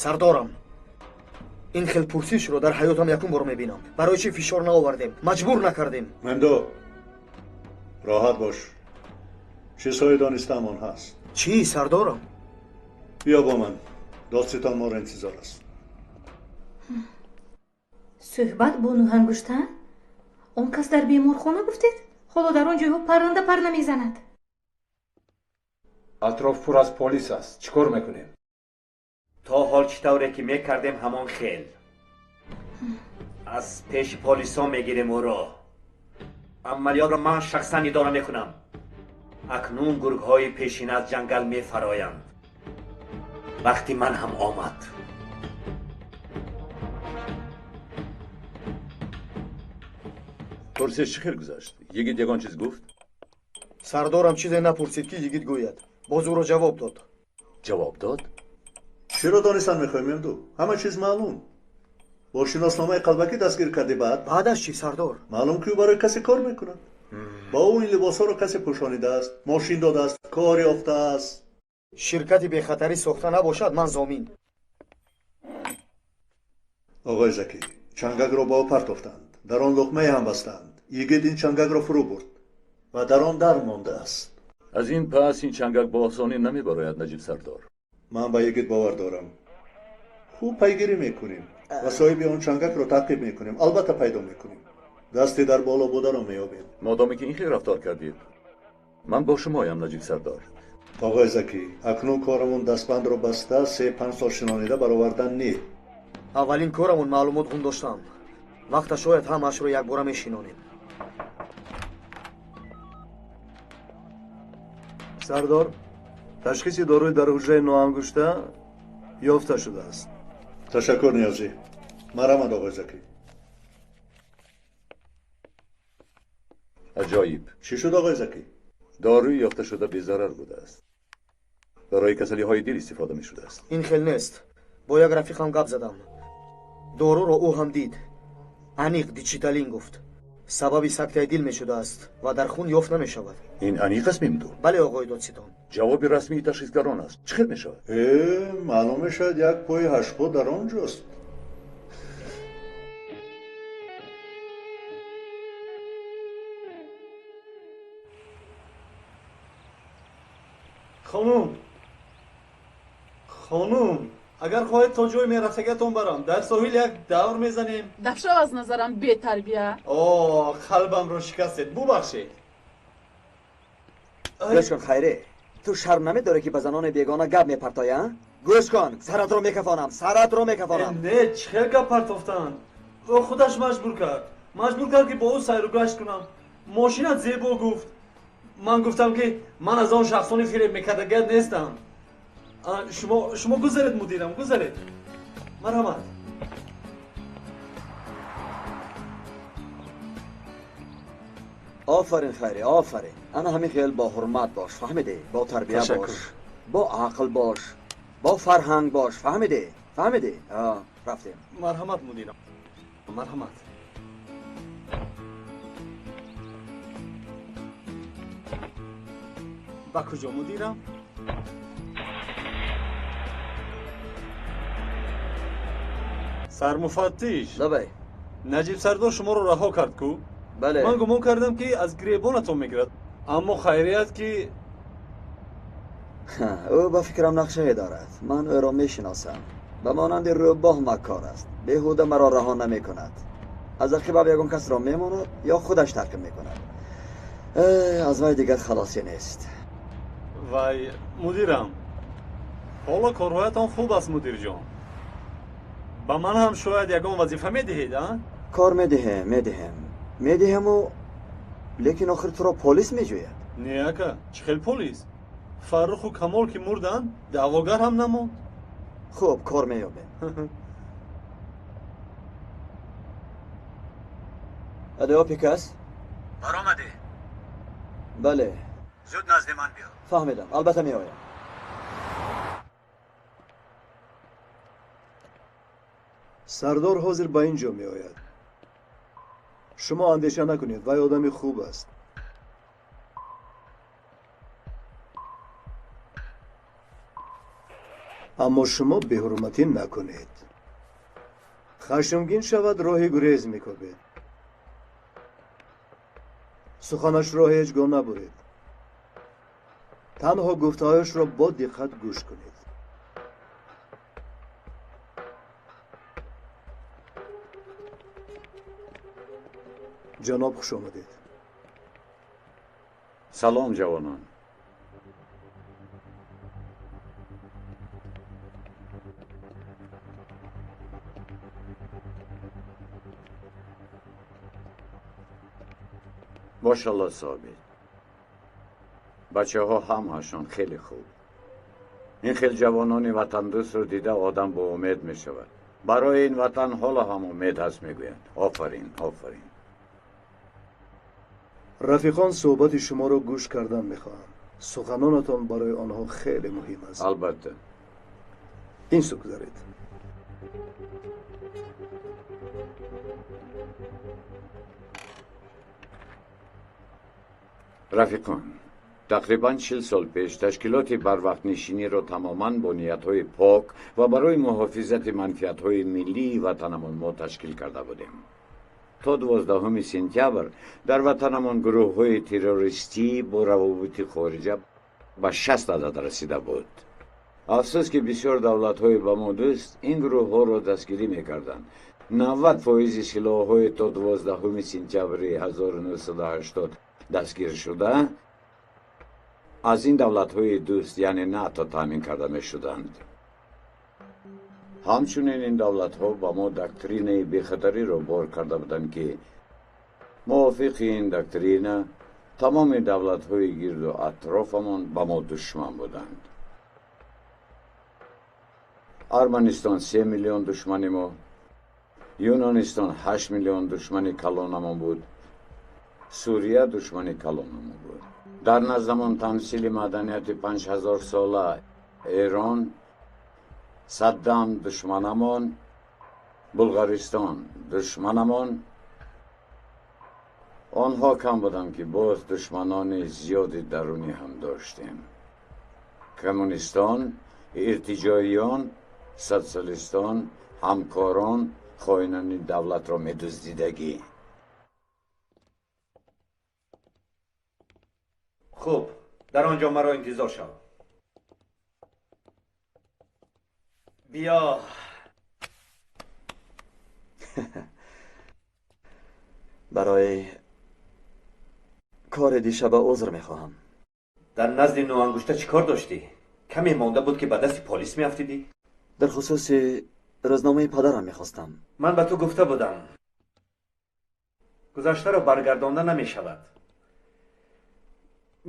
Сардорам, ин хел пурсишро дар ҳаётам якум бор мебинам. Барои чӣ фишор наовардем, маҷбур накардем? Мемдуҳ, роҳат бош. Чизҳои донистаам он ҳаст. Чӣ, сардорам? Биё бо ман. Додситон моро интизор аст. Суҳбат бо нӯҳангушта? Он кас дар беморхона гуфтед? Ҳоло дар он ҷойҳо парранда пар намезанад. Атроф пур аз полис аст. Чӣ кор мекунем? То ҳол чӣ тавре ки мекардем, ҳамон хел. Аз пеши полисҳо мегирем ӯро. Амалиётро ман шахсан идора мекунам. Акнун гургҳои пешина аз ҷангал мефароянд. Вақти ман ҳам омад. Пурсиш чӣ хел гузашт? Йигит ягон чиз гуфт? Сардорам чизе напурсид, ки йигит гӯяд. Боз ӯро ҷавоб дод. Ҷавоб дод? Чиро донистан мехоҳӣ, Мемду? Ҳама чиз маълум. Бо шиносномаи қалбакӣ дастгир кардӣ баъд? Баъдаш чӣ, сардор? Маълум, ки ӯ барои касе кор мекунад. Ба ӯ ин либосҳоро касе пӯшонидааст, мошин додааст, кор ёфтааст. Ширкати бехатарӣ сохта набошад, ман зомин. Оғои Закӣ, чангакро ба ӯ партофтанд. Дар он луқмае ҳам бастанд. Йигит ин чангакро фурӯ бурд ва дар он дар мондааст. Аз ин пас ин чангак бо осонӣ намебарояд, Наҷиб сардор. Ман ба йигит бовар дорам. Хуб пайгирӣ мекунем ва соҳиби он чангакро таъқиб мекунем. Албатта пайдо мекунем. Дасти дар боло бударо меёбем. Модоме ки ин хел рафтор кардед, ман бо шумоям, Наҷиб сардор. Оғои Закӣ, акнун корамон дастбандро баста 3-5 сол шинонида баровардан не. Аввалин корамон маълумот гум доштам. Вақта шояд ҳамаашро якбора мешинонем. Сардор, ташхиси доруи дар ҳуҷраи ноангушта ёфта шудааст. Ташаккур, Ниёзӣ. Марҳамат, оғои Закӣ. Аҷоиб. Чӣ шуд, оғои Закӣ? Доруи ёфташуда безарар будааст. Барои касалиҳои дил истифода мешудааст. Ин хел нест. Бо як рафиқам гап задам. Доруро ӯ ҳам дид. Аниқ дичиталин гуфт. Сабаби сактаи дил мешудааст ва дар хун ёфт намешавад. Ин аниқ аст, Мемду? Бале, оғои додситон. Ҷавоби расмии ташхисгарон аст. Чӣ хел мешавад? Маълум мешавад, як пои ҳаштпо дар он ҷост. Хонум, хонум, агар хоҳед то ҷои мерасагиатон барам, дар соҳил як давр мезанем. Дафшав аз назарам, бетарбия. О, қалбамро шикастед, бубахшед. Гӯш кун, Хайре, ту шарм намедорӣ, ки ба занони бегона гап мепартоӣ, а? Гӯш кун, саратро мекафонам, саратро мекафонам. Не, чӣ хел гап партофтанд? Ӯ худаш маҷбур кард. Маҷбур кард, ки бо ӯ сайру гашт кунам. Мошинат зебо гуфт. Ман гуфтам, ки ман аз он шахсони фиреб мекардагият нестам. Шумо гузаред, мудирам, гузаред. Марҳамат. Офарин, Хайре, офарин. Ана ҳамин хел бо ҳурмат бош, фаҳмидӣ? Бо тарбия бош, бо ақл бош, бо фарҳанг бош, фаҳмидӣ? Фаҳмидӣ? Рафтем. Марҳамат, мудирам, марҳамат. Ба куҷо, мудирам? Сармуфаттиш. Лабай. Наҷиб сардор шуморо раҳо кард ку? Бале. Ман гумон кардам, ки аз гиребонатон мегирад, аммо хайрият ки Ӯ ба фикрам нақшае дорад. Ман ӯро мешиносам. Ба монанди рӯбоҳ маккор аст. Беҳуда маро раҳо намекунад. Аз ақибам ягон касро мемонад ё худаш таъқиб мекунад. Аз вай дигар халосӣ нест. Вай, мудирам, ҳоло корҳоятон хуб аст, мудирҷон. Ба ман ҳам шояд ягон вазифа медиҳед, а? Кор медиҳем, медиҳем, медиҳему, лекин охир туро полис меҷӯяд. Не, ака, чӣ хел полис? Фарруху Камол ки мурданд, даъвогар ҳам намонд. Хуб, кор меёбем. Алё, Пикас? Баромадӣ? Бале. Зуд назди ман биё. Фаҳмидам, албатта меоям. Сардор ҳозир ба ин ҷо меояд. Шумо андеша накунед, вай одами хуб аст. Аммо шумо беҳурматӣ накунед. Хашмгин шавад, роҳи гурез мекобед. Суханашро ҳеҷ гоҳ набуред. Танҳо гуфтаҳояшро бо диққат гӯш кунед. Ҷаноб, хуш омадед. Салом, ҷавонон. Бошалло, собит. Бачаҳо ҳамаашон хеле хуб. Ин хел ҷавонони ватандӯстро дида одам бо умед мешавад. Барои ин ватан ҳоло ҳам умед ҳаст, мегӯянд. Офарин, офарин. Рафиқон суҳбати шуморо гӯш кардан мехоҳанд. Суханонатон барои онҳо хеле муҳим аст. Албатта. Ин сӯ гузаред. Рафиқон, тақрибан 40 сол пеш ташкилоти барвақтнишиниро тамоман бо ниятҳои пок ва барои муҳофизати манфиатҳои миллии ватанамон мо ташкил карда будем. То 12 сентябр дар ватанамон гурӯҳҳои террористӣ бо равобити хориҷа ба 60 адад расида буд. Афсӯс, ки бисёр давлатҳои ба мо дӯст ин гурӯҳҳоро дастгирӣ мекарданд. 90% силоҳҳои то 12 сентябри 1980 дастгир шуда аз ин давлатҳои дӯст, яъне НАТО, таъмин карда мешуданд. Ҳамчунин ин давлатҳо ба мо доктринаи бехатариро бор карда буданд, ки мувофиқи ин доктрина тамоми давлатҳои гирду атрофамон ба мо душман буданд. Арманистон 3 миллион душмани мо, Юнонистон 8 миллион душмани калонамон буд, Сурия душмани калонамон буд. Дар наздамон тамсили маданияти 5000 сола Эрон, Саддам душманамон, Булғаристон душманамон. Онҳо кам буданд, ки боз душманони зиёди дарунӣ ҳам доштем: коммунистон, иртиҷоиён, социалистон, ҳамкорон, хоинони давлатро медуздидагӣ. Хуб, дар он ҷо маро интизор шав. Биё. Барои кори дишаба узр мехоҳам. Дар назди Ноангушта чӣ кор доштӣ? Каме монда буд, ки ба дасти полис меафтидӣ. Дар хусуси рӯзномаи падарам мехостам. Ман ба ту гуфта будам, гузаштаро баргардонда намешавад.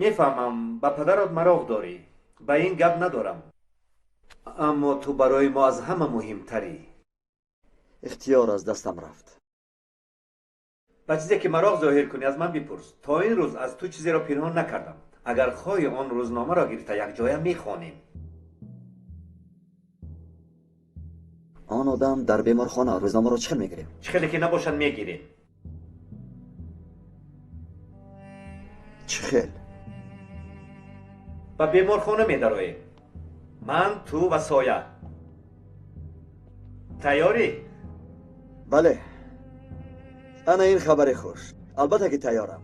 Мефаҳмам, ба падарат мароқ дорӣ, ба ин гап надорам, аммо ту барои мо аз ҳама муҳимтарӣ. Ихтиёр аз дастам рафт. Ба чизе ки мароқ зоҳир кунӣ, аз ман бипурс. То ин рӯз аз ту чизеро пинҳон накардам. Агар хоҳӣ, он рӯзномаро гирифта якҷоя мехонем. Он одам дар беморхона, рӯзномаро чӣ хел мегирем? Чӣ хеле ки набошад, мегирем. Чӣ хел? Ба беморхона медароем. Ман, ту ва Соя. Тайёрӣ? Бале. Ана ин хабари хуш. Албатта ки тайёрам.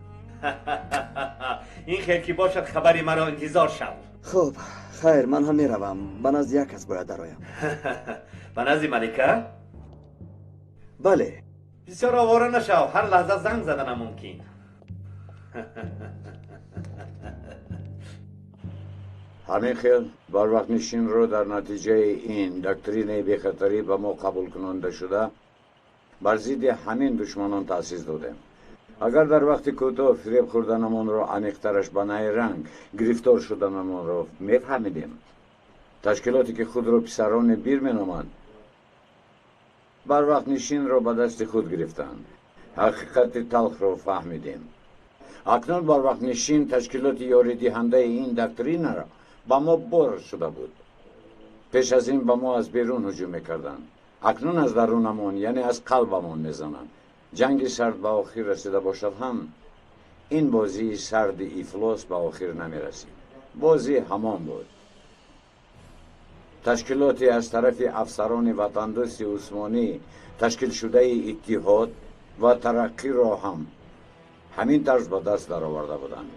Ин хел ки бошад, хабари маро интизор шав. Хуб, хайр, ман ҳам меравам. Ба назди як кас бояд дароям. Ба назди Малика? Бале. Бисёр овора нашав, ҳар лаҳза занг заданам мумкин. Ҳамин хел барвақтнишинро дар натиҷаи ин доктринаи бехатарӣ ба мо қабулкунонда шуда бар зидди ҳамин душманон таъсис додем. Агар дар вақти кӯтоҳ фиреб хӯрданамонро, амиқтараш ба найранг гирифтор шуданамонро мефаҳмидем, ташкилоте ки худро писарони бир меноманд, барвақтнишинро ба дасти худ гирифтанд. Ҳақиқати талхро фаҳмидем. Акнун барвақтнишин ташкилоти ёридиҳандаи ин доктринаро ба мо бор шуда буд. Пеш аз ин ба мо аз берун ҳуҷум мекарданд. Акнун аз дарунамон, яъне аз қалбамон мезананд. Ҷанги сард ба охир расида бошад ҳам, ин бозии сарди ифлос ба охир намерасид. Бозӣ ҳамон буд. Ташкилоте аз тарафи афсарони ватандӯсти усмонӣ ташкилшудаи Иттиҳод ва Тараққиро ҳам ҳамин тарз ба даст дароварда буданд.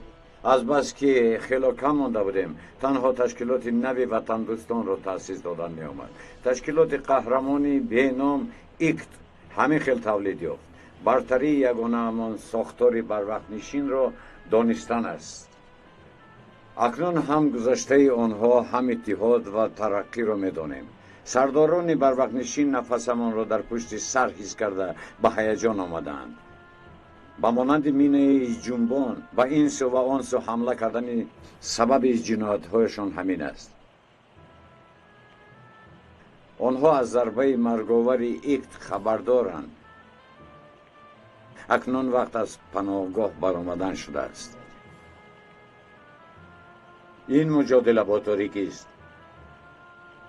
Азбаски хело кам монда будем, танҳо ташкилоти нави ватандӯстонро таъсис додан меомад. Ташкилоти қаҳрамони беном ИКТ ҳамин хел тавлид ёфт. Бартарии ягонаамон сохтори барвақтнишинро донистан аст. Акнун ҳам гузаштаи онҳо, ҳам Иттиҳод ва Тараққиро медонем. Сардорони барвақтнишин нафасамонро дар пушти сар ҳис карда ба ҳаяҷон омадаанд. Ба монанди минаи ҷунбон ба ин сӯ ва он сӯ ҳамла кардани сабаби ҷиноятҳояшон ҳамин аст. Онҳо аз зарбаи марговари ИКТ хабардоранд. Акнун вақт аз паноҳгоҳ баромадан шудааст. Ин муҷодила бо торикист.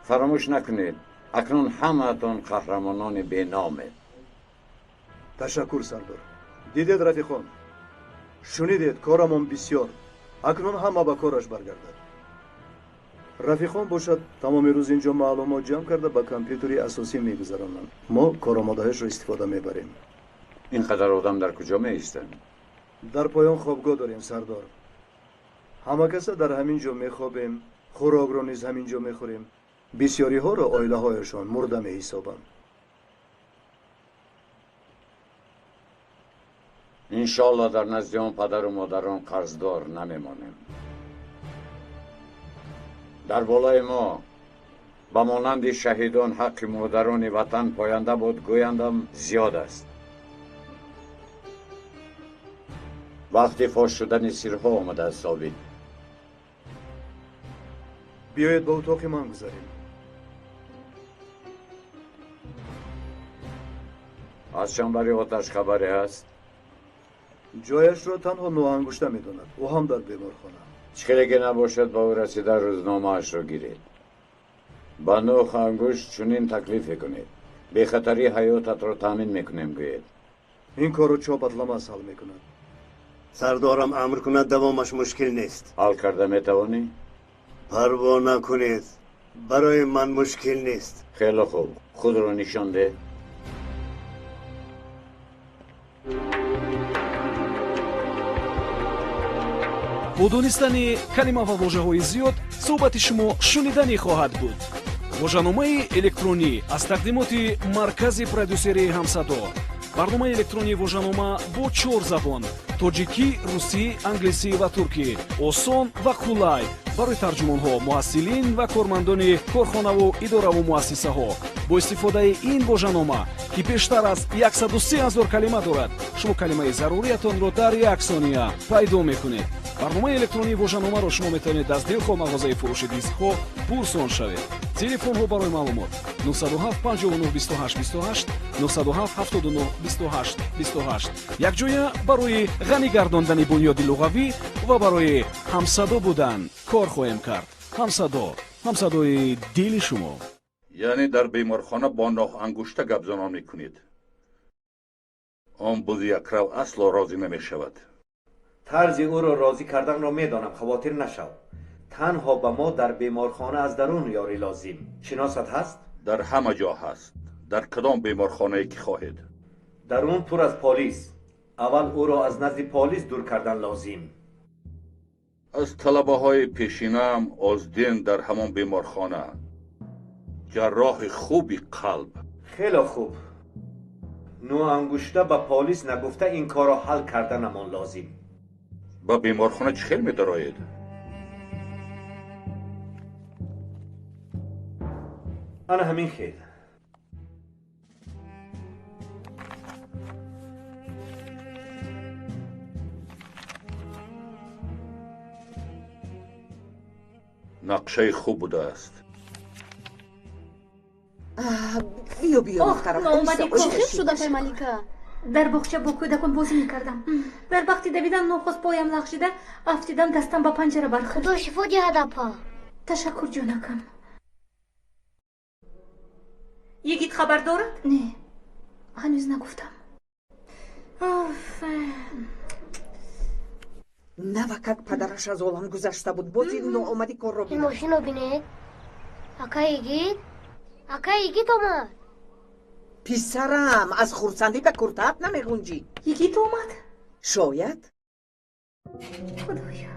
Фаромӯш накунед, акнун ҳамаатон қаҳрамонони беномед. Ташаккур, сардор. Дидед, рафиқон, шунидед, корамон бисёр. Акнун ҳама ба кораш баргардад. Рафиқон бошад, тамоми рӯз инҷо маълумот ҷамъ карда ба компютери асосӣ мегузаронанд. Мо коромодаҳашро истифода мебарем. Ин қадар одам дар куҷо меистанд? Дар поён хобгоҳ дорем, сардор. Ҳама каса дар ҳамин ҷо мехобем, хӯрокро низ ҳамин ҷо мехӯрем. Бисёриҳоро оилаҳояшон мурда меҳисобанд. Иншоалло дар назди он падару модарон қарздор намемонем. Дар болои мо ба монанди шаҳидон ҳаққи модарони ватан поянда буд, гӯяндам зиёд аст. Вақти фош шудани сирҳо омадааст, собит. Биёед ба утоқи ман гузарем. Аз чанбари оташ хабаре ҳаст? Ҷояшро танҳо ноангушта медонад. Ӯ ҳам дар беморхона. Чӣ хеле ки набошад, ба ӯ расида рӯзномаашро гиред. Ба нӯх ангушт чунин таклифе кунед. Бехатарии ҳаётатро таъмин мекунем, гӯед. Ин корро Чопатламас ҳал мекунад. Сардорам амр кунад, давомаш мушкил нест. Ҳал карда метавонӣ? Парво накунед, барои ман мушкил нест. Хеле хуб, худро нишон деҳ. Бо донистани калима ва вожаҳои зиёд суҳбати шумо шуниданӣ хоҳад буд. Вожаномаи электронӣ аз тақдимоти маркази продюсерии Ҳамсадо. Барномаи электронии вожанома бо чор забон: тоҷикӣ, русӣ, англисӣ ва туркӣ. Осон ва қулай барои тарҷумонҳо, муҳассилин ва кормандони корхонаву идораву муассисаҳо. Бо истифодаи ин вожанома, ки бештар аз 103 000 калима дорад, шумо калимаи заруриятонро дар як сония пайдо мекунед. Барномаи электронии вожаномаро шумо метавонед аз дилхоҳ мағозаи фурӯши дискҳо пурсон шавед. Телефонҳо барои маълумот: 907 59 28 28, 907 79 28 28. Якҷоя барои ғанӣ гардондани бунёди луғавӣ ва барои ҳамсадо будан кор хоҳем кард. Ҳамсадо, ҳамсадои дили шумо. Яъне дар беморхона бо ноҳангушта гапзанон мекунед. Он бузи якрав асло розӣ намешавад. Тарзи ӯро розӣ карданро медонам, хавотир нашав. Танҳо ба мо дар беморхона аз дарун ёрӣ лозим. Шиносат ҳаст? Дар ҳама ҷо ҳаст. Дар кадом беморхонае ки хоҳед. Дарун пур аз полис. Аввал ӯро аз назди полис дур кардан лозим. Аз талабаҳои пешинаам Оздин дар ҳамон беморхона. Ҷарроҳи хуби қалб. Хеле хуб. Ноангушта ба полис нагуфта ин корро ҳал карданамон лозим. Ба беморхона чӣ хел медароед? Ана ҳамин хел. Нақшаи хуб будааст. Биё, биё, духтарам. Чӣ шуд, апай Малика? Дар боғча бо кӯдакон бозӣ мекардам. Дар вақти давидан нохост поям лағжида, афтидам, дастам ба панҷара бархӯрд. Худо шифо диҳад, апа. Ташаккур, ҷонакам. Йигит хабар дорад? Не, ҳанӯз нагуфтам. Навакак падараш аз олам гузашта буд, боз ин ноомади корро Ин мошинро бинед. Ака Йигит, ака Йигит омад. Писарам, аз хурсандӣ ба куртаат намеғунҷӣ. Йигит омад? Шояд. Худоё.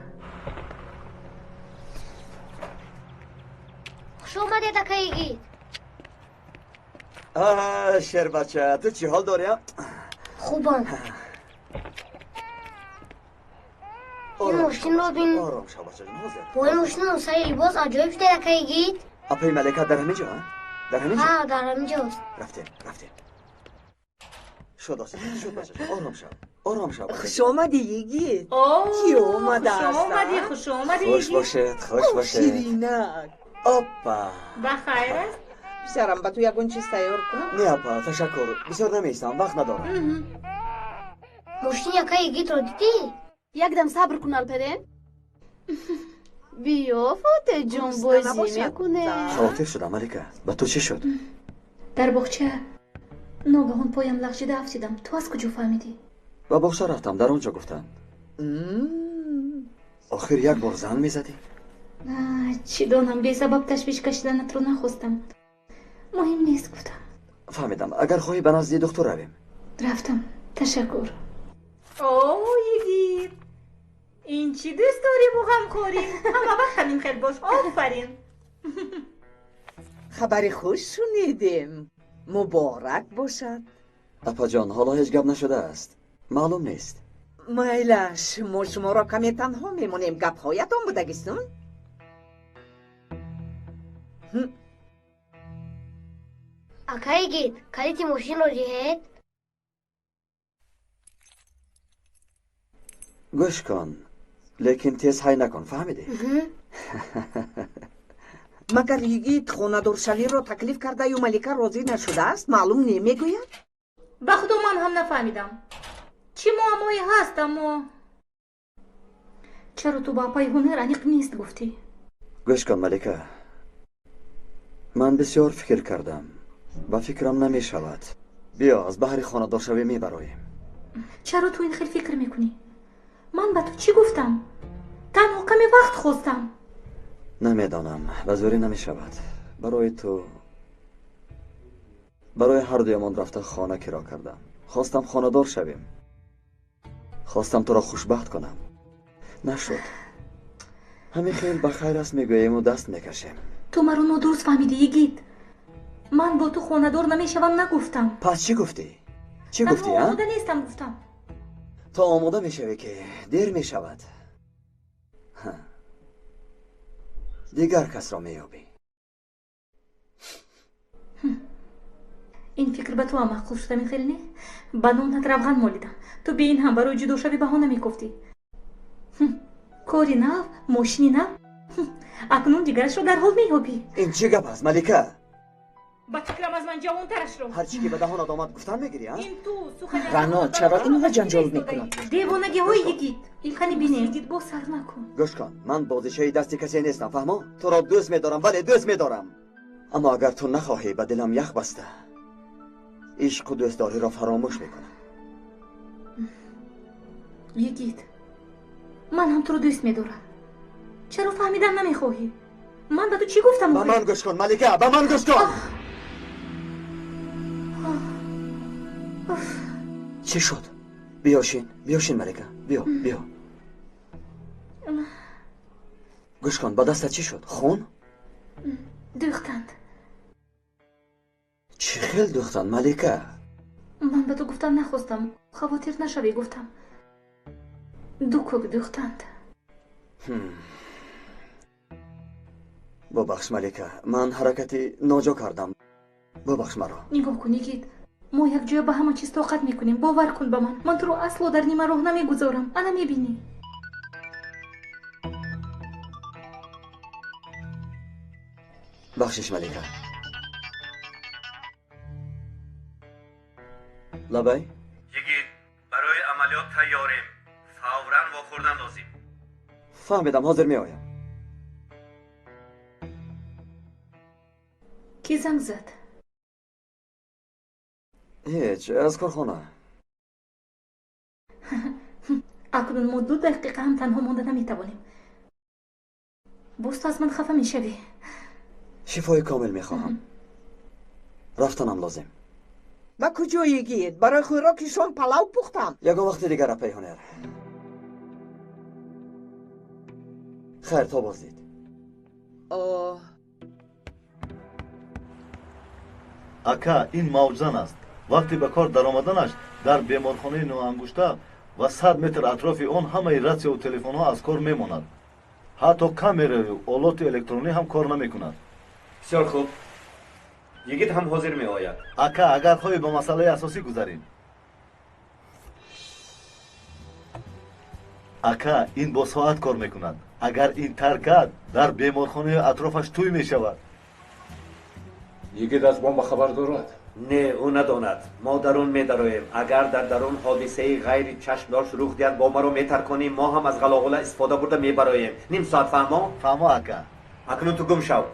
Хуш омадед, ака Йигит. Шербача, ту чӣ ҳол дорӣ? Хубам. Ин мошинро бин. Ором шав, бачаҷон, ҳозир. Бо ин мошин сари либос аҷоиб шуда, ака Йигит. Апаи Малика дар ҳамин ҷо? Дар ҳамин ҷо? Ҳа, дар ҳамин ҷост. Рафтем, рафтем. Шуд, шуд, бачаҷон, ором шав, ором шав. Хуш омадӣ, Йигит. Кӣ омадааст? Хуш омадӣ, хуш омадӣ. Хуш бошед, хуш бошед. Ширинак. Опа. Ба хайр аст? Писарам, ба ту ягон чиз тайёр кунам? Не, апа, ташаккур. Бисёр намеистам, вақт надорам. Мошини ака Йигитро дидӣ? Якдам сабр кун, Алперен. Биё, Фотеҷон, бозӣ мекунем. Хавотир шудам, Малика. Ба ту чӣ шуд? Дар боғча ногаҳон поям лағжида афтидам. Ту аз куҷо фаҳмидӣ? Ба боғча рафтам, дар он ҷо гуфтанд. Охир як бор занг мезадӣ? Чӣ донам, бесабаб ташвиш кашиданатро нахостам. Муҳим нест, гуфтам. Фаҳмидам. Агар хоҳӣ, ба назди духтур равем. Рафтам, ташаккур. О, Йигит, ин чӣ дӯстдориву ғамхорӣ! Ҳама вақт ҳамин хел бош. Офарин. Хабари хуш шунидем. Муборак бошад. Апаҷон, ҳоло ҳеҷ гап нашудааст. Маълум нест. Майлаш, мо шуморо каме танҳо мемонем. Гапҳоятон будагистун? Ака Йигит, калити мошинро диҳед. Гӯш кун, лекин тез ҳай накун, фаҳмидӣ? Магар Йигит хонадоршавиро таклиф кардаю Малика розӣ нашудааст, маълум не мегӯяд? Ба худо, ман ҳам нафаҳмидам. Чӣ муаммое ҳаст, аммо чаро ту ба апаи ҳунар аниқ нест гуфтӣ? Гӯш кун, Малика, ман бисёр фикр кардам. Ба фикрам намешавад. Биё, аз баҳри хонадоршавӣ мебароем. Чаро ту ин хел фикр мекунӣ? Ман ба ту чӣ гуфтам? Танҳо каме вақт хостам. Намедонам, ба зӯрӣ намешавад. Барои ту, барои ҳардуямон рафта хона киро кардам. Хостам хонадор шавем. Хостам туро хушбахт кунам. Нашуд. Ҳамин хел ба хайр аст мегӯему даст мекашем. Ту маро нодуруст фаҳмидӣ, Йигит. Ман бо ту хонадор намешавам нагуфтам. Пас чӣ гуфтӣ? Чӣ гуфтӣ, а? Омода нестам гуфтам. То омода мешавӣ, ки дер мешавад. Дигар касро меёбӣ. Ин фикр ба ту ҳам маъқул шуда, михел, не? Ба нонат равған молидам. Ту бе ин ҳам барои ҷудошавӣ баҳона мекофтӣ. Кори нав, мошини нав. Акнун дигарашро дарҳол меёбӣ. Ин чӣ гап аст, Малика? Ба фикрам аз ман ҷавонтарашро. Ҳар чӣ ки ба даҳонат омад гуфтан мегирӣ, а? Ин ту сухани Рано, чаро инҳо ҷанҷол мекунанд? Девонагиҳои йигит. Қани бинем. Йигит, боз сар накун. Гӯш кун, ман бозичаи дасти касе нестам, фаҳмо? Туро дӯст медорам, бале, дӯст медорам. Аммо агар ту нахоҳӣ, ба дилам ях баста. Ишқу дӯстдориро фаромӯш мекунам. Йигит, ман ҳам туро дӯст медорам. Чаро фаҳмидан намехоҳӣ? Ман ба ту чӣ гуфтам? Ба ман гӯш кун, Малика, ба ман гӯш кун. Чӣ шуд? Биё шин, биё шин, Малика, биё, биё. Гӯш кун, ба дастат чӣ шуд? Хун? Дӯхтанд. Чӣ хел дӯхтанд, Малика? Ман ба ту гуфтан нахостам, хавотир нашавӣ гуфтам. Ду кӯк дӯхтанд. Бубахш, Малика, ман ҳаракати ноҷо кардам. Бубахш маро. Нигоҳ кун, Йигит, мо якҷоя ба ҳама чиз тоқат мекунем. Бовар кун ба ман. Ман туро асло дар нима роҳ намегузорам. Ана мебинӣ. Бахшиш, Малика. Лабай? Йигит, барои амалиёт тайёрем. Фавран вохӯрдан лозим. Фаҳмидам, ҳозир меоям. Кӣ занг зад? Ҳеҷ, аз корхона. Акнун мо 2 дақиқа ҳам танҳо монда наметавонем. Боз ту аз ман хафа мешавӣ. Шифои комил мехоҳам. Рафтанам лозим. Ба куҷо, Йигит? Барои хӯроки шом палав пухтам. Ягон вақти дигар, апаи Ҳунар. Хайр, то боздид. Ака, ин мавҷзан аст. Вақте ба кор даромаданаш дар беморхонаи ноангушта ва 100 метр атрофи он ҳамаи ратсияву телефонҳо аз кор мемонад. Ҳатто камераву олоти электронӣ ҳам кор намекунад. Бисёр хуб. Йигит ҳам ҳозир меояд. Ака, агар хоҳӣ ба масъалаи асосӣ гузарем. Ака, ин бо соат кор мекунад. Агар ин таркад, дар беморхонаи атрофаш тӯй мешавад. Йигит аз бомба хабар дорад? Не, ӯ надонад. Мо дарун медароем. Агар дар дарун ҳодисаи ғайри чашмдошт рух диҳад, бо маро метарконӣ. Мо ҳам аз ғалоғула истифода бурда мебароем. Ним соат, фаҳмо? Фаҳмо, ака. Акнун ту гум шав.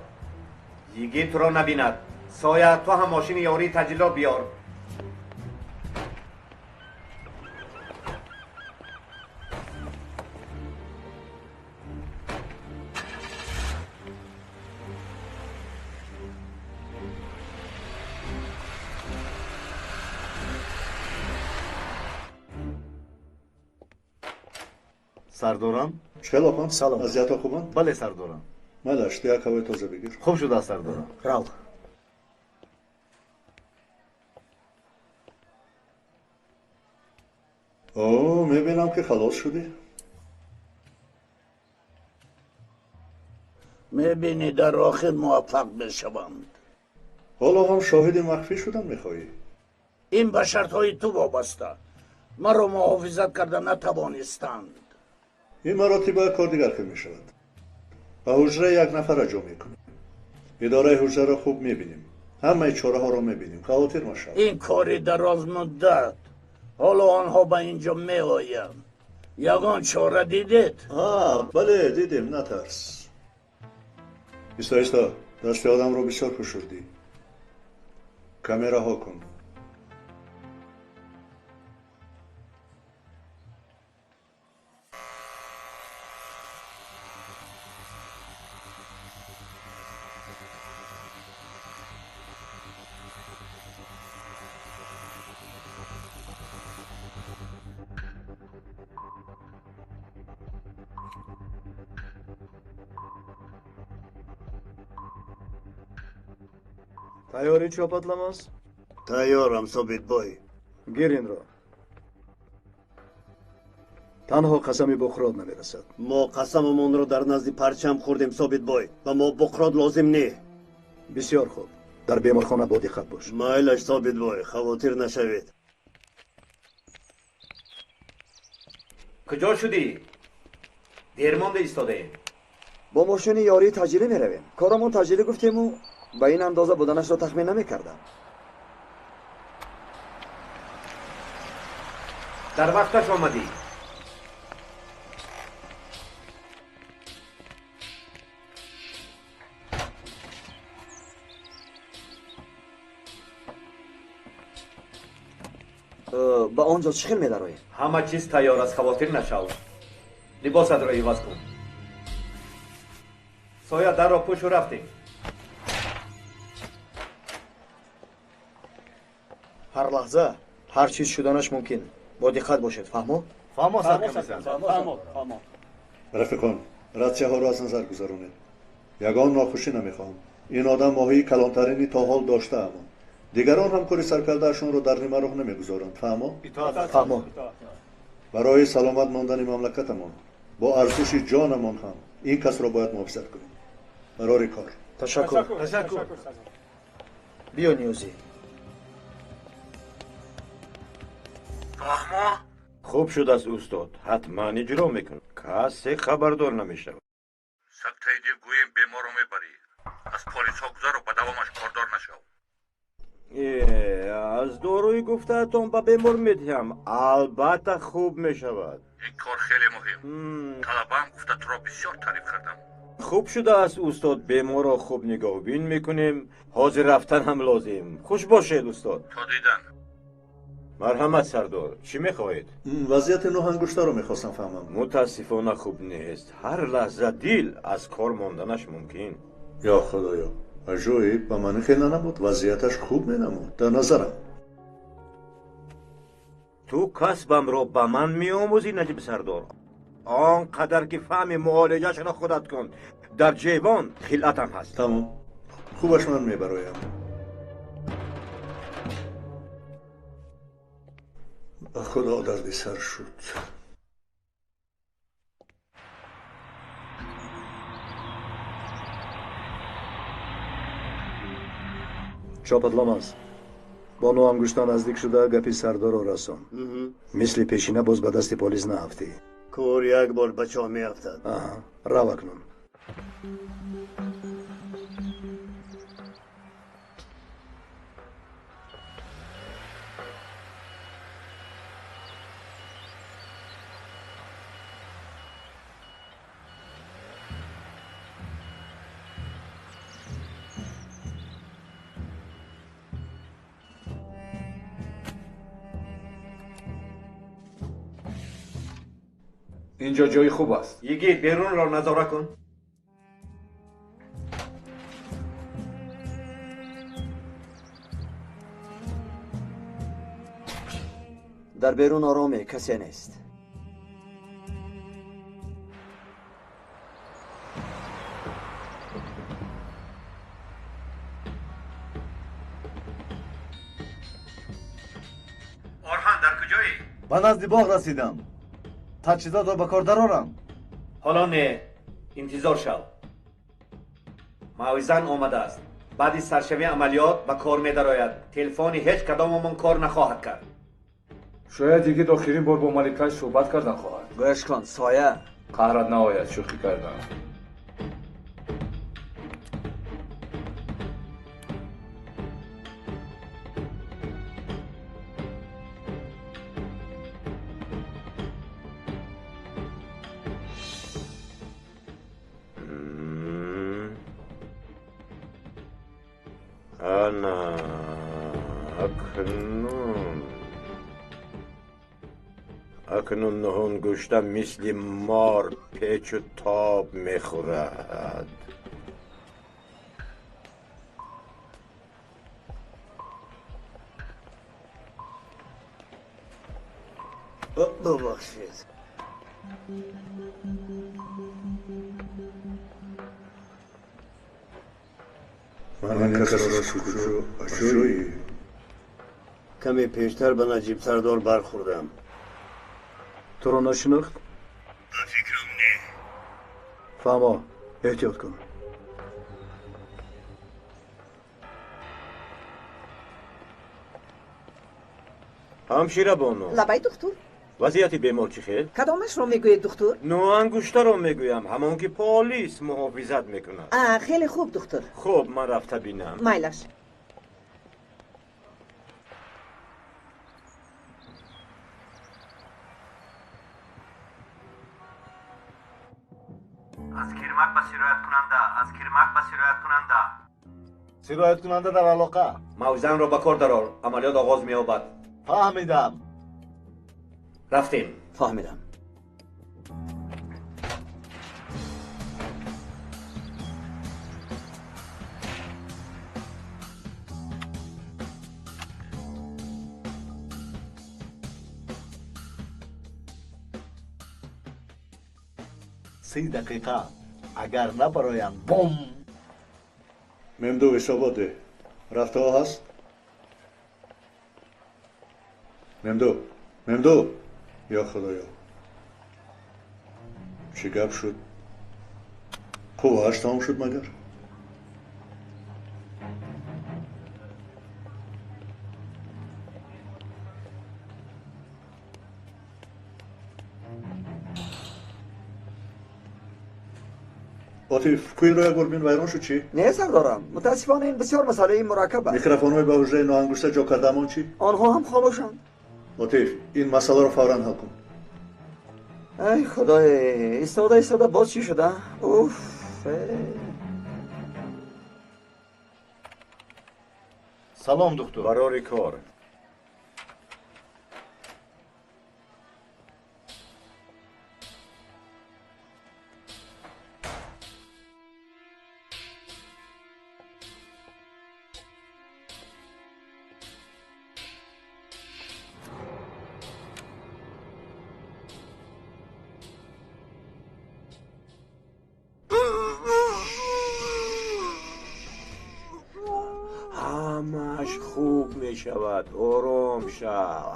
Йигит туро набинад. Соя, ту ҳам мошини ёрии таҷило биёр. Сардорам? Чӣ хел оқон? Салом. Вазъиятҳо хубанд? Бале, сардорам. Майлаш, ту як ҳавои тоза бигир. Хуб шудааст, сардорам. Рав. О, мебинам ки халос шудӣ. Мебинӣ, дар охир муваффақ мешаванд. Ҳоло ҳам шоҳиди махфӣ шудан мехоҳӣ? Ин ба шартҳои ту вобаста. Маро муҳофизат карда натавонистанд. Ин маротиба кор дигар хел мешавад. Ба ҳуҷра як нафара ҷо мекунем. Идораи ҳуҷраро хуб мебинем. Ҳамаи чораҳоро мебинем. Хавотир машав. Ин кори дарозмуддат. Ҳоло онҳо ба ин ҷо меоянд. Ягон чора дидед? Бале, дидем, натарс. Исто, исто, дасти одамро бисёр фишурдӣ. Камераҳо кун. Тайёрӣ чопатламаз? Тайёрам, Собитбой. Гир инро. Танҳо қасами Буқрот намерасад. Мо қасамамонро дар назди парчам хӯрдем, Собитбой. Ба мо Буқрот лозим не. Бисёр хуб. Дар беморхона бодиққат бош. Майлаш, Собитбой, хавотир нашавед. Куҷо шудӣ? Дер монда истодаем. Бо мошини ёрии таъҷилӣ меравем. Корамон таъҷилӣ гуфтему ба ин андоза буданашро тахмин намекардам. Дар вақташ омадӣ. Ба он ҷо чӣ хел медароем? Ҳама чиз тайёр аст, хавотир нашав. Либосатро иваз кун. Соя, дарро пӯшу рафтем. Ҳар лаҳза ҳар чиз шуданаш мумкин. Бо диққат бошед, фаҳмо? Фаҳмо, саркомиссар. Фаҳмо. Рафиқон, ратсияҳоро аз назар гузаронед. Ягон нохушӣ намехоҳам. Ин одам моҳии калонтарини то ҳол доштаамон. Дигарон ҳам кори саркардаашонро дар нимароҳ намегузоранд. Фаҳмо? Фаҳмо. Барои саломат мондани мамлакатамон бо арзиши ҷонамон ҳам ин касро бояд муҳофизат кунем. Барори кор. Ташаккур. Биё, Ниёзӣ. Фаҳмо? Хуб шудааст, устод. Ҳатман иҷро мекунам. Касе хабардор намешавад. Сактаи дил гӯем беморро мебарӣ. Аз полисҳо гузару ба давомаш кордор нашав. Аз доруи гуфтаатон ба бемор медиҳам. Албатта хуб мешавад. Ин кор хеле муҳим. Талабаам гуфта туро бисёр таъриф кардам. Хуб шудааст, устод. Беморро хуб нигоҳубин мекунем. Ҳозир рафтан ҳам лозим. Хуш бошед, устод. То дидан. Марҳамат, сардор. Чӣ мехоҳед? Вазъияти нӯҳангуштаро мехостам фаҳмам. Мутаассифона хуб нест. Ҳар лаҳза дил аз кор монданаш мумкин. Ё худоё, аҷоиб, ба ман хел нанамуд. Вазъияташ хуб менамуд дар назарам. Ту касбамро ба ман меомӯзӣ, Наҷиб сардор. Он қадар ки фаҳми муолиҷашро худат кун. Дар ҷейбон хилъатам ҳаст. Тамом, хубаш ман мебароям. Ба худо дарди сар шуд. Чопатломаз, бо нӯҳангушта наздик шуда гапи сардорро расон. Мисли пешина боз ба дасти полис наафтӣ. Кор як бор ба чоҳ меафтад. Рав акнун. Инҷо ҷои хуб аст. Йигит, берунро назора кун. Дар берун ороме, касе нест. Орҳан, дар куҷоӣ? Ба назди боғ расидам. Таҷҳизотро ба кор дарорам. Ҳоло не, интизор шав. Мавизан омадааст. Баъди саршавии амалиёт ба кор медарояд. Телефони ҳеҷ кадомамон кор нахоҳад кард. Шояд йигит охирин бор бо маликаш суҳбат кардан хоҳад. Гӯш кун, Соя. Қаҳрат наояд, шӯхӣ кардам. Ана акнун акнун нӯҳангушта мисли мор печу тоб мехӯрад. Бубахшед. Ман ин касро куҷо аҷоиб. Каме пештар ба Наҷиб сардор бархӯрдам. Туро нашинохт? Ба фикрам, не. Фаҳмо, эҳтиёт кун. Ҳамшира бону. Лабай, духтур. Вазъияти бемор чӣ хел? Кадомашро мегӯед, духтур? Ноангуштаро мегӯям, ҳамон ки полис муҳофизат мекунад. Хеле хуб, духтур. Хуб, ман рафта бинам. Майлаш. Аз кирмак ба сирояткунанда, аз кирмак ба сирояткунанда. Сирояткунанда дар алоқа. Мавзанро ба кор дарор, амалиёт оғоз меёбад. Фаҳмидам. Рафтем. Фаҳмидам. 30 дақиқа агар набароянд, бом. Мемду, ҳисобот деҳ. Рафтаҳо ҳаст? Мемду, Мемду, ё худоё, чӣ гап шуд? Қуввааш тамом шуд магар? Отиф, кӯинро як бор бин, вайрон шуд чӣ? Не, сардорам, мутаассифона ин бисёр масъалаи мураккаб аст. Микрофонҳои ба ҳуҷраи ноангушта ҷо кардаамон чӣ? Онҳо ҳам хомӯшанд. Отиф, ин масъаларо фавран ҳал кун. Ай худое, истода истода боз чӣ шуда? Уф. Салом, духтур. Барори кор. Ҳамааш хуб мешавад, ором шав.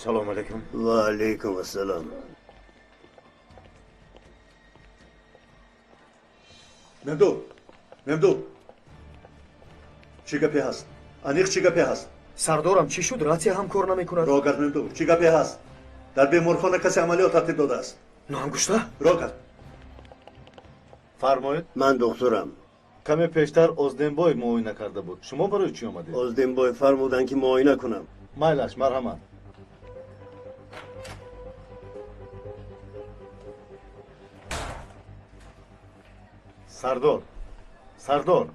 Салом алейкум. Ва алейкум ассалом. Мемду, Мемду, чӣ гапе ҳаст? Аниқ чӣ гапе ҳаст? Сардорам, чӣ шуд? Ратсия ҳам кор намекунад. Роҳ кард, Мемду, чӣ гапе ҳаст? Дар беморхона касе амалиёт тартиб додааст. Ноангушта? Роҳ кард. Фармоед. Ман духтурам. Каме пештар Озденбой муоина карда буд. Шумо барои чӣ омадед? Озденбой фармуданд, ки муоина кунам. Майлаш, марҳамат. Сардор, сардор,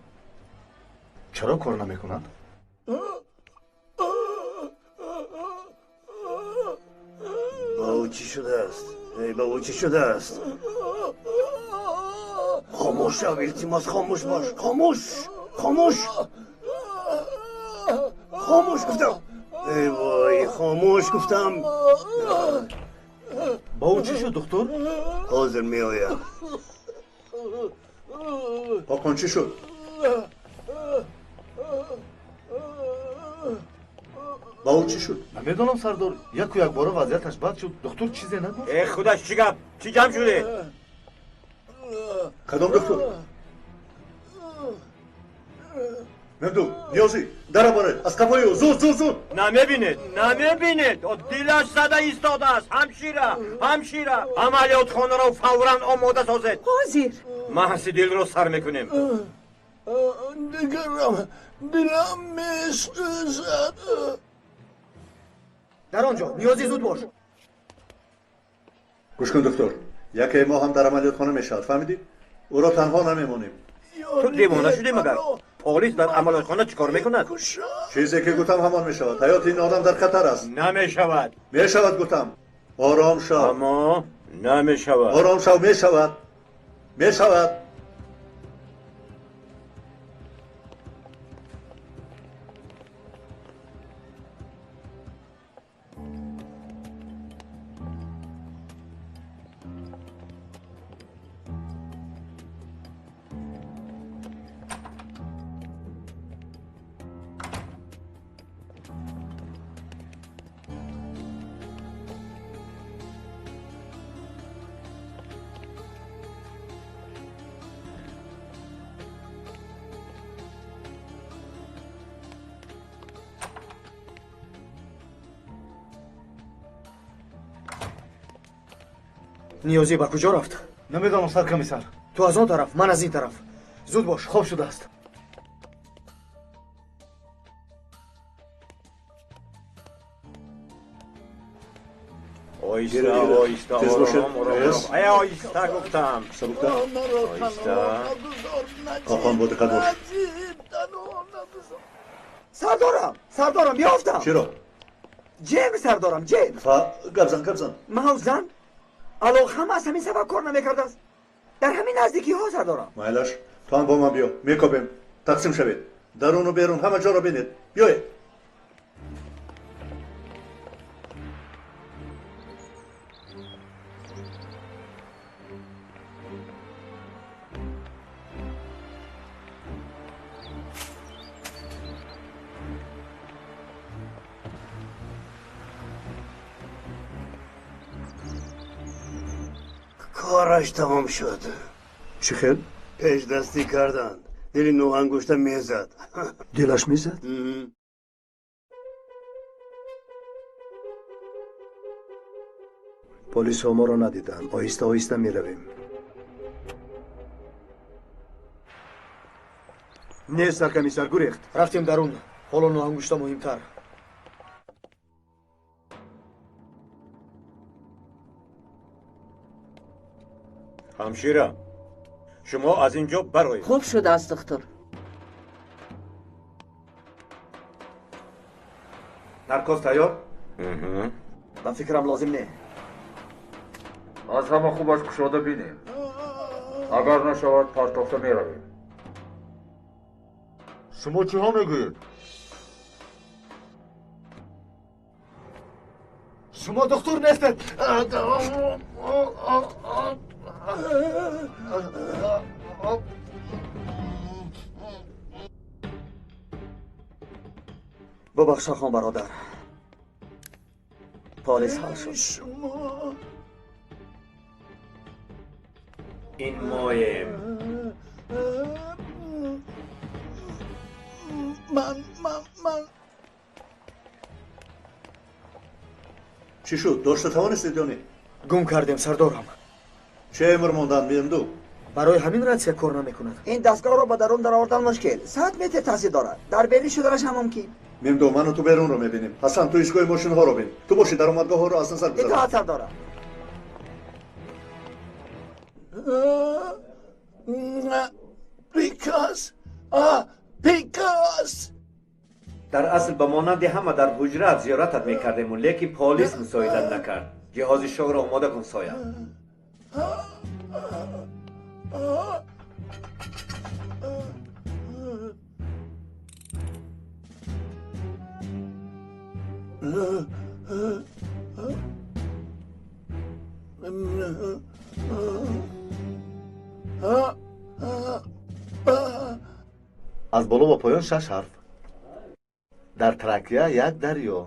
чаро кор намекунад? Ба ӯ чӣ шудааст? Эй, ба ӯ чӣ шудааст? Хомӯш шав, илтимос, хомӯш бош, хомӯш, хомӯш, хомӯш гуфтам. Эй вой, хомӯш гуфтам. Ба ӯ чӣ шуд, духтур? Ҳозир меоям. Ҳоқон, чӣ шуд? Ба ӯ чӣ шуд? Намедонам, сардор, яку якбора вазъияташ бад шуд. Духтур чизе нагуфт? Э, худаш, чӣ гап? Чӣ ҷамъ шудед? Кадом духтур? Мемду, Ниёзӣ, дара баред, аз қафои ӯ, зуд, зуд, зуд. Намебинед, намебинед, дилаш зада истодааст. Ҳамшира, ҳамшира, амалиётхонаро фавран омода созед. Ҳозир. Маҳси дилро сар мекунем. Дигарам дилам месӯзад. Дар он ҷо, Ниёзӣ, зуд бош. Гӯш кун, духтур, якеи мо ҳам дар амалиётхона мешавад, фаҳмидӣ? Ӯро танҳо намемонем. Ту девона шудӣ магар? Полис дар амалиётхона чӣ кор мекунад? Чизе ки гуфтам ҳамон мешавад. Ҳаёти ин одам дар хатар аст. Намешавад. Мешавад, гуфтам. Ором шав. Аммо намешавад. Ором шав, мешавад, мешавад. Ниёзӣ ба куҷо рафт? Намедонам, саркомиссар. Ту аз он тараф, ман аз ин тараф. Зуд бош. Хоб шудааст. Оҳиста, оҳиста, ором, ором. Ай, оҳиста гуфтам. Сабуктар. Оҳиста. Охон, бо диққат бош. Сардорам, сардорам, ёфтам. Чиро? Ҷем, сардорам, ҷем. Гап зан, гап зан. Мавзан алоқам аз ҳамин сабаб кор намекардааст. Дар ҳамин наздикиҳо, сардорам. Майлаш, ту ҳам бо ман биё. Мекобем. Тақсим шавед. Даруну берун ҳама ҷоро бинед. Биёед. Кораш тамом шуд. Чӣ хел? Пешдастӣ карданд. Дили нӯҳангушта мезад. Дилаш мезад? Полисҳо моро надиданд. Оҳиста оҳиста меравем. Не, саркомиссар, гурехт. Рафтем дарун. Ҳоло нӯҳангушта муҳимтар. Ҳамшира, шумо аз ин ҷо бароед. Хуб шудааст, духтур. Наркоз тайёр? Ба фикрам лозим не. Аз ҳама хубаш кушода бинем. Агар нашавад, партофта меравем. Шумо чиҳо мегӯед? Шумо духтур нестед. Бубахш, хон бародар. Полис ҳал шуд. Ин моем. Ман, ман, ман. Чӣ шуд? Дошта тавонистед ё не? Гум кардем, сардорам. Чӣ эмр мондан, мемду? Барои ҳамин ратсия кор намекунад. Ин дастгоҳро ба дарун даровардан мушкил. 100 метр таъсир дорад. Дар берун шуданаш ҳам мумкин. Мемду, ману ту берунро мебинем. Ҳасан, ту истгоҳи мошинҳоро бин. Ту боши даромадгоҳҳоро аз назар гузарон. Итоат, сардорам. Бикас, бикас. Дар асл ба монанди ҳама дар ҳуҷраат зиёратат мекардему, лекин полис мусоидат накард. Ҷиҳози шогро омода кун, соя. Аз боло ба поён шаш ҳарф. Дар Тракия як дарё.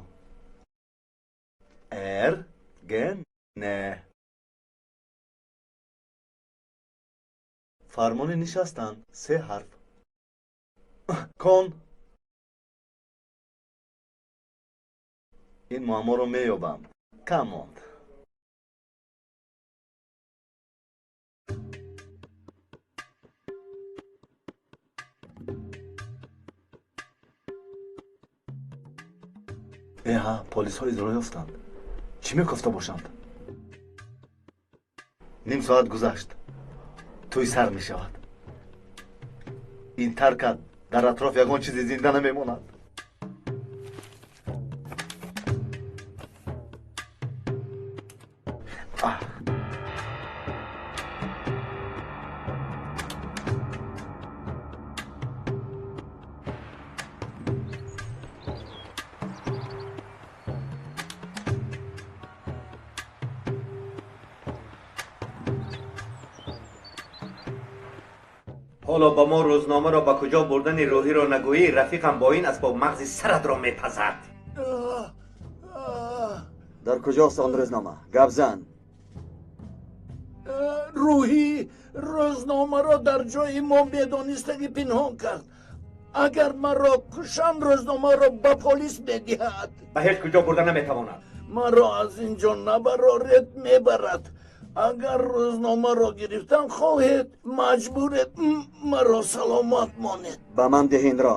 Р, Г, Н. Фармони нишастан се ҳарф. Кон. Ин муамморо меёбам. Кам монд. Эҳа, полисҳо изро ёфтанд. Чӣ мекофта бошанд? Ним соат гузашт. Тӯй сар мешавад. Ин таркат дар атроф ягон чизи зинда намемонад. Ҳоло ба мо рӯзномаро ба куҷо бурдани рӯҳиро нагӯӣ, рафиқам бо ин асбоб мағзи саратро мепазад. Дар куҷост он рӯзнома? Гап зан. Рӯҳӣ рӯзномаро дар ҷои мо бедонистагӣ пинҳон кард. Агар маро кушанд, рӯзномаро ба полис медиҳад. Ба ҳеҷ куҷо бурда наметавонад. Маро аз ин ҷо набароред, мебарад. Агар рӯзномаро гирифтан хоҳед, маҷбуред маро саломат монед. Ба ман деҳ инро.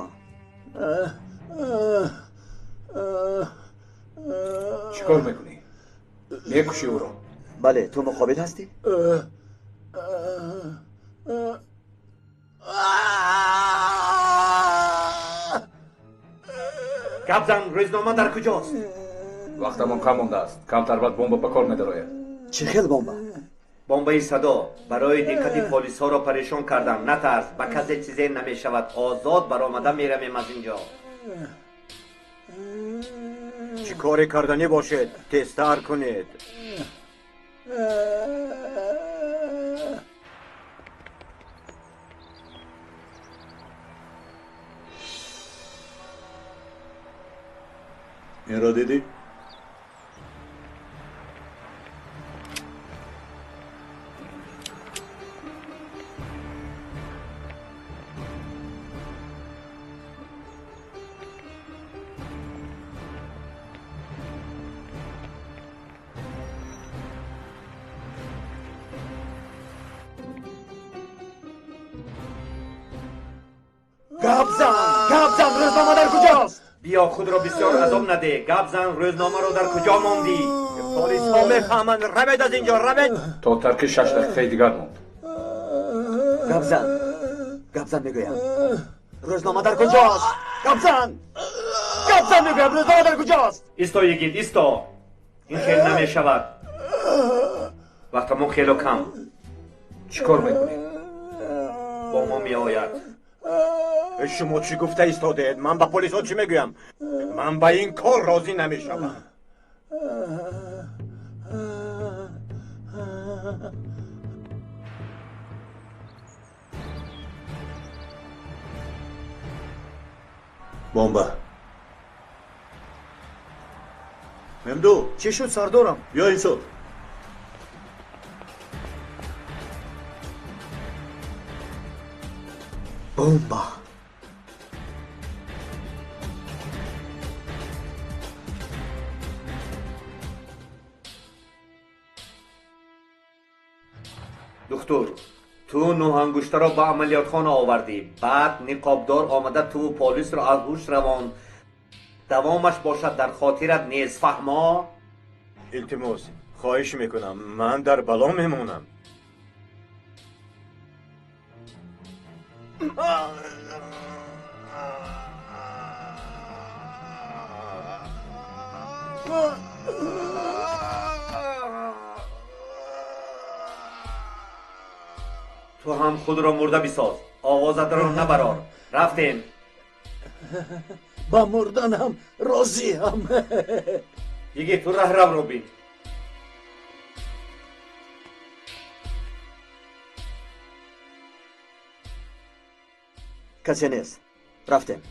Чӣ кор мекунӣ? Мекушӣ ӯро? Бале, ту муқобил ҳастӣ? Гап зан, рӯзнома дар куҷост? Вақтамон кам мондааст. Камтар баъд бомба ба кор медарояд. Чӣ хел бомба? Бомбаи садо. Барои диққати полисҳоро парешон кардам. Натарс, ба касе чизе намешавад. Озод баромада меравем аз ин ҷо. Чӣ коре карданӣ бошед, тезтар кунед. Инро дидӣ? Гап зан, гап зан, рӯзнома дар куҷост? Биё, худро бисёр азоб наде. Гап зан, рӯзномаро дар куҷо мондӣ? Полисҳо мефаҳманд. Равед аз инҷо, равед. То тарки 6 дақиқаи дигар монд. Гап зан, гап зан мегӯям. Рӯзнома дар куҷост? Гап зан, гап зан мегӯям, рӯзнома дар куҷост? Исто, йигит, исто. Ин хел намешавад. Вақтамон хело кам. Чӣ кор мекунем? Бо мо меояд. Шумо чӣ гуфта истодед? Ман ба полисҳо чӣ мегӯям? Ман ба ин кор розӣ намешавам. Бомба. Мемду. Чӣ шуд, сардорам? Биё ин сӯ. Бомба. Духтур, ту нӯҳангуштаро ба амалиётхона овардӣ. Баъд ниқобдор омада туву полисро аз ҳуш равонд. Давомаш бошад дар хотират нест, фаҳмо? Илтимос, хоҳиш мекунам, ман дар бало мемонам. Ту ҳам худро мурда бисоз, овозатро набарор. Рафтем. Ба мурдан ҳам розиам. Йигит, ту раҳравро бин. Касе нест. Рафтем.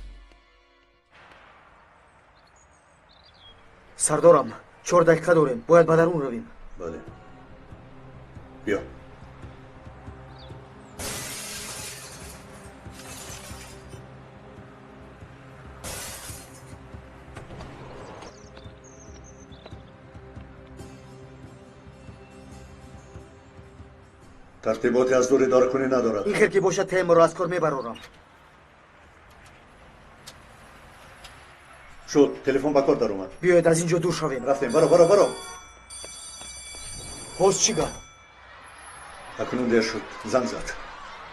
Сардорам, 4 дақиқа дорем. Бояд ба дарун равем. Бале. Биё. Тартиботи аз дур идоракунӣ надорад. Ин хел ки бошад, темаро аз кор мебарорам. Шуд, телефон ба кор даромад. Биёед аз ин ҷо дур шавем. Рафтем, баро, баро, баро. Боз чӣ гап? Акнун дер шуд, занг зад.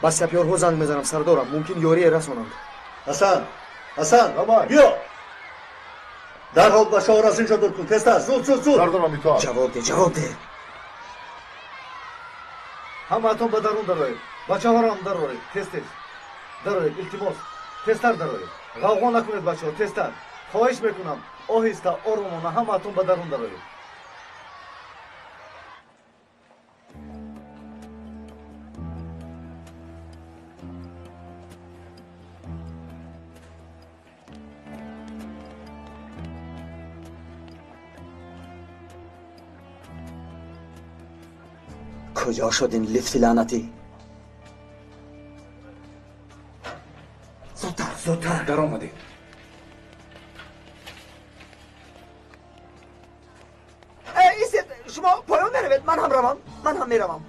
Ба сапёрҳо занг мезанам, сардорам, мумкин ёрие расонанд. Ҳасан, Ҳасан, биё. Дарҳол ба шоҳр аз ин ҷо дур кун, тезтар, зуд, зуд, зуд. Сардорам, итоат. Ҷавоб деҳ, ҷавоб деҳ. Ҳамаатон ба дарун дароед. Бачаҳоро ҳам дароред, тез тез. Дароед, илтимос, тезтар дароед. Ғавғо накунед, бачаҳо, тезтар. Хоҳиш мекунам, оҳиста, оромона ҳамаатон ба дарун дароед. Куҷо шуд ин лифти лаънатӣ? Зудтар, зудтар. Даромадем. Истед, шумо поён меравед, ман ҳам равам. Ман ҳам меравам.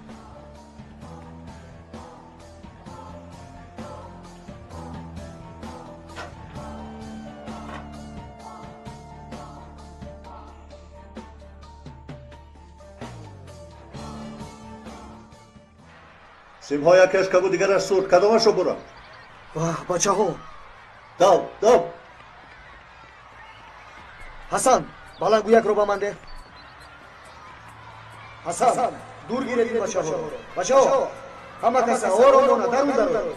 Симҳо якеш кабуд, дигараш сурх. Кадомашро бурам? Ваҳ, бачаҳо! Дав, дав! Ҳасан, баландгӯякро ба ман деҳ. Ҳасан, дур гиред ин бачаҳоро. Бачаҳо, ҳама каса оромона дарун дароед.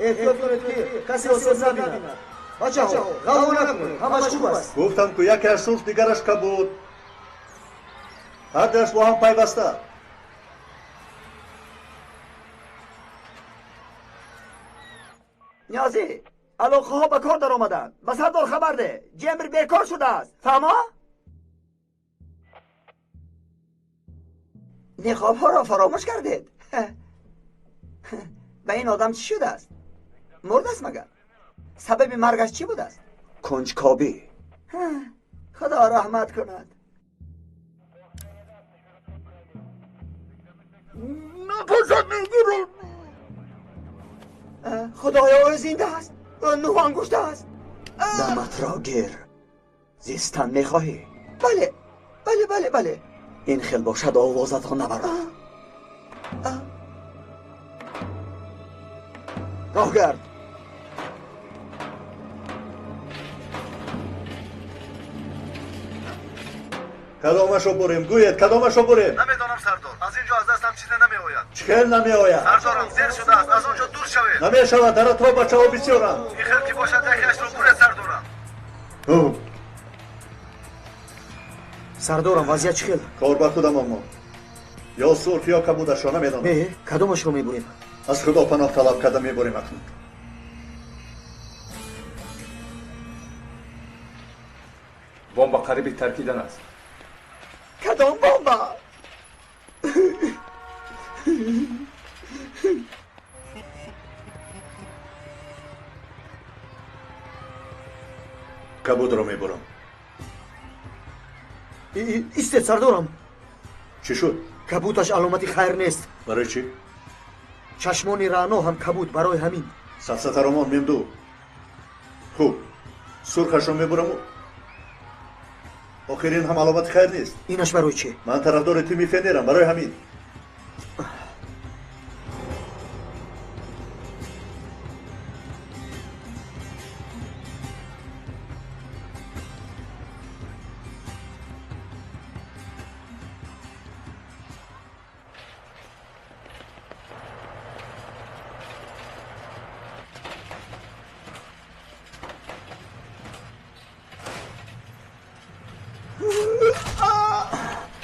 Эҳтиёт кунед, ки касе осеб набинад. Бачаҳо, ғавғо накунед, ҳамаш хуб аст. Гуфтам, ку якеаш сурх, дигараш кабуд. Ҳардуяш бо ҳам пайваста. Ниёзӣ, алоқаҳо ба кор даромаданд. Ба сардор хабар деҳ, Ҷемр бекор шудааст. Фаҳмо? Ниқобҳоро фаромӯш кардед. Ба ин одам чӣ шудааст? Мурдааст магар? Сабаби маргаш чӣ будааст? Кунҷкобӣ. Худо раҳмат кунад. Нафасат мегирам. Худоё, ӯ зинда аст. Ӯ нӯҳ ангушта аст. Даматро гир. Зистан мехоҳӣ? Бале, бале, бале, бале. Ин хел бошад, овозатро набарор. Роҳ гард. Кадомашро бурем? Гӯед, кадомашро бурем? Намедонам, сардор. Аз ин ҷо аз дастам чизе намеояд. Чӣ хел намеояд? Сардорам, зер шудааст. Аз он ҷо дур шавед. Намешавад, дар атроф бачаҳо бисёранд. Ин хел ки бошад, якеашро буред, сардорам. Сардорам, вазъият чӣ хел? Кор ба худамон монд. Ё сурх, ё кабудашро намедонам. Не, кадомашро мебурем? Аз худо паноҳ талаб карда мебурем акнун. Бомба қариби таркидан аст. Кадом бомба? Кабудро мебурам. Истед, сардорам. Чӣ шуд? Кабуташ аломати хайр нест. Барои чӣ? Чашмони раъно ҳам кабуд, барои ҳамин. Сафсатаромон, мемду. Хуб, сурхашро мебураму. Охир ин ҳам аломати хайр нест. Инаш барои чӣ? Ман тарафдори тими Фенерам, барои ҳамин.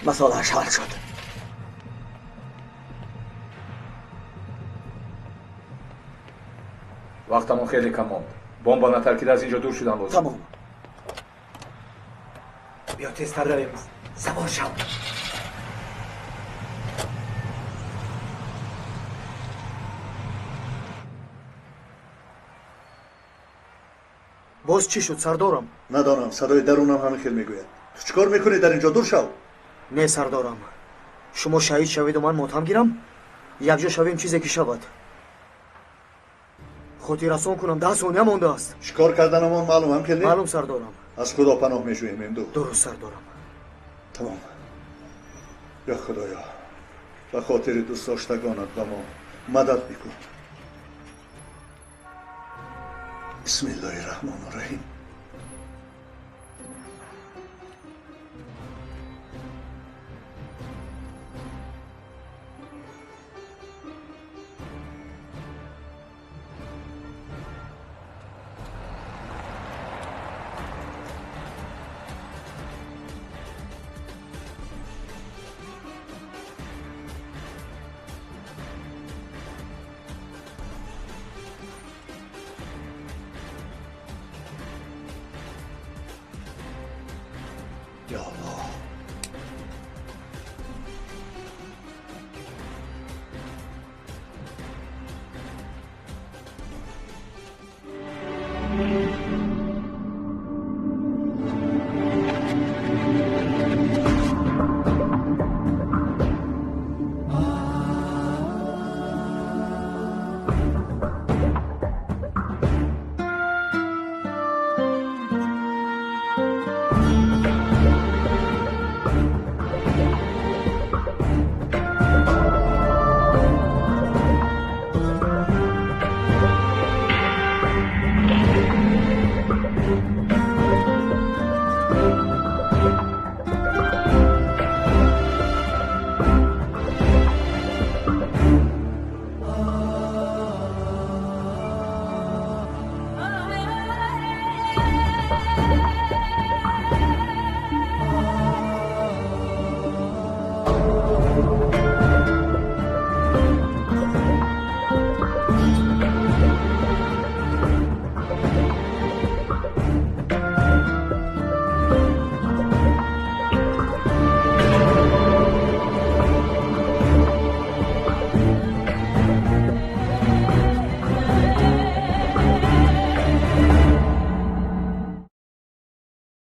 Масъалааш ҳал шуд. Вақтамон хеле кам монд. Бомба натаркида аз ин ҷо дур шудан лозим. Тамом. Биё тезтар равем. Савор шав. Боз чӣ шуд, сардорам? Надонам, садои дарунам ҳамин хел мегӯяд. Ту чӣ кор мекунӣ дар ин ҷо? Дур шав. Не, сардорам, шумо шаҳид шаведу ман мотам гирам? Якҷо шавем, чизе ки шавад. Хотиррасон кунам, 10 сония мондааст. Чӣ кор карданамон маълум, ҳам хел не? Маълум, сардорам. Аз худо паноҳ межӯем, эмду. Дуруст, сардорам. Тамом. Ё худоё, ба хотири дӯстдоштагонат ба мо мадад бикун. Бисмиллоҳи раҳмони раҳим. Я Аллоҳ.